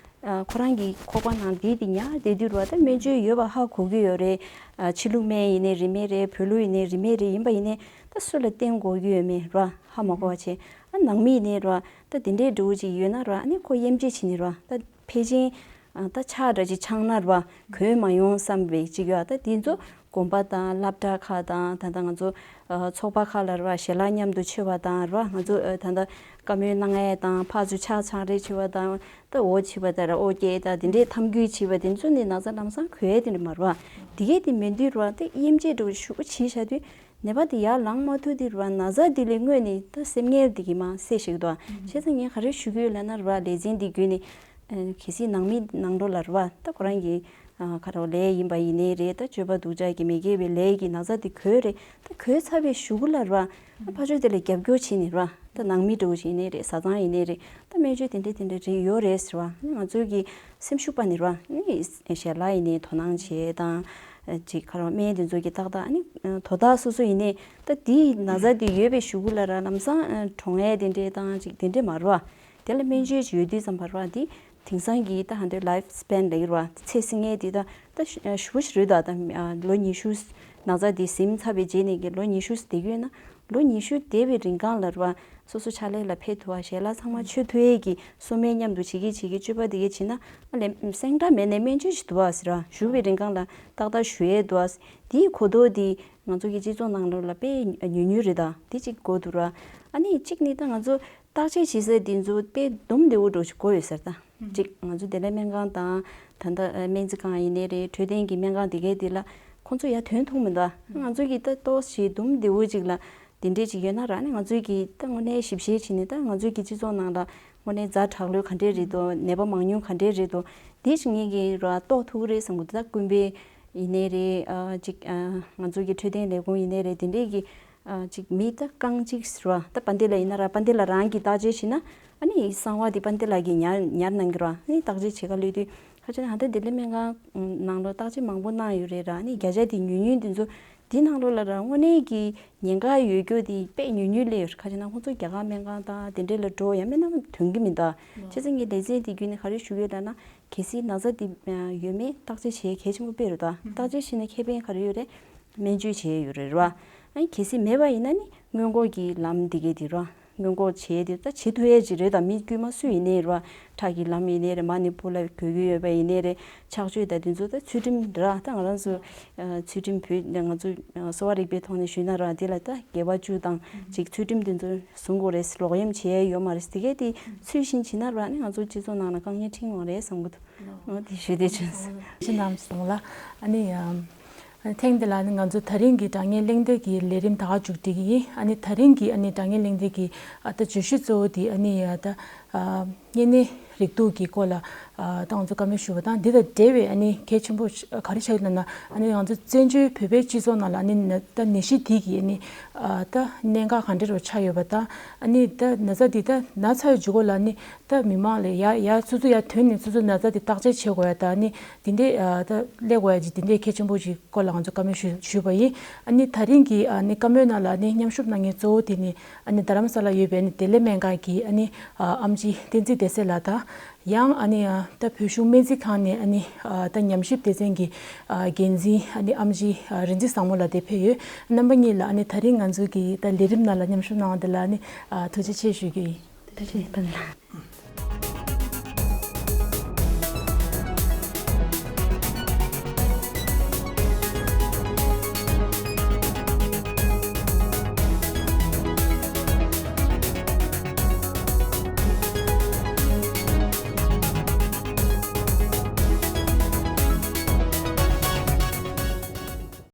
ཨ་ཁོ་རང་གི་ཁོག་པ་ནང་འདི་འདི་ཉར་བསྡད་དུས་ར་ད་སྨན་བཅོས་ཡོད་པ་ཧ་གོ་གི་ཡོད་རེད། ཨ་ཕྱི་ལུགས་སྨན་ཡིན་ནའི་རིན་མེད་རེད། བོད་ལུགས་ཡིན་ནའི་རིན་མེད་རེད། ཡིན་པ་ཡིན་ནའི་ད་སུ་ལ་བསྟེན་དགོས་ཀྱི་ཡོད་མེད་ར་ཧ་མ་གོ་བ་བྱས། ཨ་ནང་མི་ཡིན་ནའི་ར་ད་འདི་འདྲའི་འདྲ་བོ་ཅིག་ཡོད་ན་ར་ཨ་ནི་ཁོ་དབྱེ་འབྱེད་བྱེད་ནི་ར་ད་ཕལ་ཆེར། ཨ་ད་ཆག་འདྲ་ཅིག་ཆགས་ན་ར་གོན་མ་ཡོང་བསམ་པའི་ཅིག་ཡོད། ཨ་ད་དེ་ཚོ་དགོན་པ་དང་སློབ་གྲྭ་ཁག་དང་ད་ལྟ་ང་ཚོ་ཨ་ཚོགས་པ་ཁག་ལ་ར་ཞལ་ལག་མཉམ་དུ་མཆོད་པ་དང་ར་ང་ཚོ་ཨ་ད་ལྟ་བཀའ་མོལ་གནང་ཡས་དང་ཕར་ཚུར་ཕྱག་ཆང་རེ་མཆོད་པ་དང་ད་འོ་བྱེད་པ་དང་ར་འོ་སྐྱེལ་དང་དེ་འདྲའི་འཐམ་འཁྱུད་བྱེད་པ་དེ་ཚོ་ནི་ན་ཚ་ལམ་སང་གོན་ཡས་དེ་འདྲ་མ་རེད་བ། དེ་གས་དེ་མེད་དུས་ར་ད་དབྱེ་འབྱེད་འདྲ་བོ་ཞེ་པོ་བྱས་བཞག་དུས་ནད་པ་དེ་ཡར་ལངས་མ་ཐུབ་དུས་ར་ན་ཚ་དེ་ལས་སྔོན་ནས་ད་སེམས་ངལ་དེ་གི་མ་སེལ་ཞིག་འདུག་བ། བྱས་ཙང་ངས་ག་རེ་ཞུ་གི་ཡོད་ལབ་ན་ར་ལས་ཚན་འདི་བརྒྱུད་ནས། ཨ་གལ་སྲིད་ནང་མི་ནང་ལོགས་ལ་རེད་བ། ད་ཁོ་རང་གི་ཨ་ག་རེ་ལས་ཡིན་པ་ཡིན་ནའི་རེད། ད་སྤྱོད་པ་སྡུག་ཅག་གི་མི་དགེ་བའི་ལས་ཀྱི་ན་ཚ་དེ་གོས་རེད། ད་གོས་ཚར་བའི་གཞུག་གུ་ལ་རེད་བ། ད་ཕར་ཕྱོགས་དེ་ལ་རྒྱབ་སྐྱོར་བྱེད་ནི་རེད་བ། ད་ནང་མི་འདྲ་བོ་ཞིག་ཡིན་ནའི་རེད། བཟའ་ཚང་ཡིན་ནའི་རེད། ད་སྨན་བཅོས་དེ་འདྲ་དེ་འདྲ་རེད་ཡོད་རེད་ཟེར་བ། ང་ཚོའི་གི་སེམས་ཤུགས་པ་ནི་རེད་བ། ནི་ཞལ་ལག་ཡིན་ནའི་དོ་སྣང་བྱེད་དང་། ཅིག་ཁ་རོག་སྨན་དེ་ཚོ་གི་ཏག་ཏག་ནི་དོ་བདག་སོ་སོ་ཡིན་ནའི་ད་དེའི་ན་ཚ་དེ་ཡོད་པའི་གཞུག་གུ་ལ་ར་ལམ་སང་གྲོངས་ཡས་དེ་འདྲས་དང་ཅིག་དེ་འདྲས་མ་རེད་བ། དེ་ལ་སྨན་བཅོས་ཅིག་ཡོད་དུས་ཙམ་པ་རེད་བ། དེ་དེང་སང་གི་ད་ཧ་འདོད་life span ལབ་ཀྱི་རེད་བ། ཚེ་སྲིང་ངེས་དེ་ད་ད་ཞུ་བ་ཞིག་རེད་ད། ད་ལོ་ཉི་ཤུ་ན་ཚ་དེ་ཟིན་ཚར་བའི་རྗེས་ནས་ཀྱི་ལོ་ཉི་ཤུ་བསྡད་ཀྱི་ཡོད་ན་ལོ་ཉི་ཤུ་བསྡད་པའི་རིང་གང་ལ་རེད་བ། སོ་སོ་ཕྱག་ལས་ལ་ཕེབས་ཐུབ་པ་ཞལ་ལག་ཚང་མ་མཆོད་ཐུབ་ཡས་ཀྱི་གསོ་སྨན་མཉམ་དུ་བྱེད་ཀྱི་བྱེད་ཀྱི་སྤྱོད་པ་དེ་གས་བྱེད་ན་ཨ་ལས་སེང་དྲག་མེད་ནས་སྨན་བཅོས་ཞིག་འདུག་བ་ཟེར་བ། བཞུགས་པའི་རིང་གང་ལ་ཏག་ཏག་བཞུགས་ཡས་འདུག་བ། དེའི་གོ་རྟོགས་དེ་ང་ཚོ་གི་སྤྱི་ཚོགས་ནང་ལོགས་ལ་དཔེ་ཉུང་ཉུང་རེད་ད། དེ་གཅིག་གོ་འདུག་ར། ཨ་ནི་གཅིག་ནི་ད་ང་ཚོ་བརྟག་དཔྱད་བྱེད་ས་དེ་ཚོ་དཔེ་འདུམ་བདེ་བོ་འདྲ་ཞིག་དགོས་ཡོད་ཟེར་ད། གཅིག་ང་ཚོ་བདེ་ལེགས་སྨན་ཁང་དང་ད་ལྟ་སྨན་རྩིས་ཁང་ཡིན་ནའི་རེད། འཕྲོད་བསྟེན་གྱི་སྨན་ཁང་དེ་གའི་དེ་ལ་ཁོང་ཚོ་ཡར་ཐོན་ཐུབ་མི་འདུག་ང་ཚོ་གི་ད་ཏོག་ཙམ་འདུམ་བདེ་བོ་ཅིག་ལ་དེ་འདྲས་ཅིག་ཡོད་ན་ར་ནི་ང་ཚོ་གི་ད་དངོས་གནས་ཞིབ་བཤེར་བྱས་ནས་ད་ང་ཚོ་གི་སྤྱི་ཚོགས་ནང་ལ་དངོས་གནས་ཛ་དྲག་ལོས་ག་འདྲས་རེད་འདུག་ནད་པ་མང་ཉུང་ག་འདྲས་རེད་འདུག་དེ་ཅིག་ངེད་ཀྱི་ར་རྟོགས་ཐུབ་ཀྱི་རེད་བསམ་གི་འདུག་ད་ཀུན་པའི་ཡིན་ནའི་རེད། ཨ་ཅིག་ཨ་ང་ཚོ་གི་འཕྲོད་བསྟེན་ལས་ཁུངས་ཡིན་ནའི་རེད། དེ་འདྲས་ཀྱི་ཨ་ཅིག་མི་ད་རྐང་གཅིག་ཟེར་བ་ད་དཔལ་ལྡན་ལགས་ཡིན་ན་ར་དཔལ་ལྡན་ལགས་རང་གིས་བརྟག་དཔྱད་བྱས་ན་ཨ་ནི་གསང་བ་དེ་དཔལ་ལྡན་ལགས་ཀྱིས་ཉར་ཉར་གནང་གི་ར། ཨ་ནི་བརྟག་དཔྱད་བྱེད་ག་སླེབས་དུས་ཁ་ཆེ་ན་ཧ་ད་བདེ་ལེགས་སྨན་ཁང་ནང་ལོགས་བརྟག་དཔྱད་མང་པོ་གནང་ཡོད་རེད་ར། ཨ་ནི་བརྒྱ་ཆ་དེ་ཉུང་ཉུང་དེ་ཚོ་དེ་ནང་ལོགས་ལ་ར་དངོས་གནས་ཀྱི་ཉེན་ཁ་ཡོད་རྒྱུ་དེ་དཔེ་ཉུང་ཉུང་སླེབས་ཡོད་རེད། ཁ་ཆེ་ན་ཁོང་ཚོ་རྒྱ་གར་སྨན་ཁང་དང་དེ་འདྲས་ལ་འགྲོ་ཡ་མེད་ན་ཐོན་གི་མི་འདུག་བྱས་ཙང་ངས་ལེ་ཚན་དེ་བརྒྱུད་ནས་ག་རེ་ཞུ་གི་ཡོད་ལབ་ན་གལ་སྲིད་ན་ཚ་དེ་ཡོད་མེད་བརྟག་དཔྱད་བྱེད་གལ་ཆེན་པོ་དཔེ་རེད་ད། བརྟག་དཔྱད་བྱས་ན་ཁེ་ཕན་ག་རེ་ཡོད་རེད། སྨན་བཅོས་བྱས་ཡོད་རེད་ར། ཨ་ནི་གལ་སྲིད་མེད་པ་ཡིན་ན་ནི་སྔོན་འགོག་གི་ལམ་འདི་གས་དེ་ར། སྔོན་འགོག་བྱས་དེ་ད་བྱེད་ཐུབ་ཡས་ཅིག་རེད་ད། མི་དཀྱུས་མ་སུ་ཡིན་ནའི་ར། ཁྲག་གི་ལམ་ཡིན་ནའི་རེད། མ་ནི་བུ་ལ་འགོས་ཀྱི་ཡོད་པ་ཡིན་ནའི་རེད། ཆགས་སྤྱོད་ད་དེ་ཚོ་ད་ཚུལ་ཁྲིམས་ར། ད་ང་རང་ཚོ་ཚུལ་ཁྲིམས་བོད་ང་ཚོ་གསོ་བ་རིག་པའི་ཐོག་ནས་ཞུས་ན་ར། དེ་ལ་ད་དགེ་བ་བཅུ་དང་ཅིག་ཚུལ་ཁྲིམས་དེ་ཚོ་སྲུང་དགོས་རེད། ལོག་གཡེམ་བྱས་ཡས་ཡོད་མ་རེད། དེ་གས་དེ་ཚུལ་བཞིན་བྱས་ན་ར་ནི་ང་ཚོ་སྤྱི་ཚོགས་ནང་ལ་དཀའ་ངལ་འཕྲད་ཡོང་རེད་བསམ་གི་འདུག་ཨོ་དེ་ཞུ་བདེ་ཆེན་སོང་། ཞེ་ནམ་སོང་ལ། ཨ་ནི་ཨམ། ཐེངས་འདི་ལ་ནི་ང་ཚོ་ད་རིང་གི་དྲ་བརྙན་གླེང་སྟེགས་ཀྱི་ལས་རིམ་ད་ག་མཇུག་སྒྲིལ་གྱི་ཡིན། ཨ་ནི་ད་རིང་གི་ཨ་ནི་དྲ་བརྙན་གླེང་སྟེགས་ཀྱི་ཨ་ད་བརྗོད་གཞི་གཙོ་བོ་དེ་ཨ་ནི་ཨ་ད་ཨ་གཉན་ནད་རིགས་དུག་གི་སྐོར་ལ་ཨ་ད་ང་ཚོ་བཀའ་མོལ་ཞུས་པ་དང་འདི་དང་འབྲེལ་བའི་ཨ་ནི་གལ་ཆེན་པོ་ག་རེ་ཆགས་ཡོད་ལབ་ན། ཨ་ནི་ང་ཚོ་བཙན་བྱོལ་བོད་པའི་སྤྱི་ཚོགས་ནང་ལ་ཨ་ནི་ད་ནད་གཞི་དེ་གི་ཨ་ནི་ཨ་ད་གནད་འགག་ག་འདྲ་རུ་ཆགས་ཡོད་པ་དང་། ཨ་ནི་ད་ན་ཚ་འདི་ད་ན་ཚ་བའི་འཇུག་སྒོ་ལ་ཨ་ནི། ད་མི་མང་ལ་ཡ་ཡ་སོ་སོ་ཡ་ཐོན་ནས་སོ་སོ་ན་ཚ་དེ་བརྟག་དཔྱད་བྱེད་དགོས་ཡ་ད་ནི་འདི་འདྲས་ཨ་ད་སླེབས་དགོས་ཡ་ཅིག་འདི་འདྲས་གལ་ཆེན་པོ་ཅིག་སྐོར་ལ་ང་ཚོ་བཀའ་མོལ་ཞུ་ཞུས་པ་ཡིན། ཨ་ནི་ད་རིང་གི་ཨ་ནི་བཀའ་མོལ་ནང་ལ་ཨ་ནི་མཉམ་ཞུགས་གནང་མཁན་གཙོ་བོ་དེ་ནི་ཨ་ནི་རྡ་རམ་ས་ལ་ཡོད་པའི་ཨ་ནི་བདེ་ལེགས་སྨན་ཁང་གི་ཨ་ནི་ཨ་ཨམ་ཆི་བསྟན་འཛིན་བདེ་གསལ་ལགས་དང་། ཡང་ཨ་ནི་ཨ་ད་བོད་གཞུང་སྨན་རྩིས་ཁང་ནས་ཨ་ནི་ཨ་ད་ཉམས་ཞིབ་སྡེ་ཚན་གྱི་ཨ་འགན་འཛིན་ཨ་ནི་ཨམ་ཆི་ཨ་རིག་འཛིན་བཟང་མོ་ལགས་དེ་ཕེབས་ཡོད། རྣམ་པ་གཉིས་ལ་ཨ་ནི་ད་རིང་ང་ཚོའི་གི་ད་ལས་རིམ་ནང་ལ་མཉམ་ཞུགས་གནང་བ་དེ་ལ་ཨ་ནི་ཨ་ཐུགས་རྗེ་ཆེ་ཞུ་རྒྱུ་ཡིན། ཐུགས་རྗེ་ཆེ་ཕན་ལགས།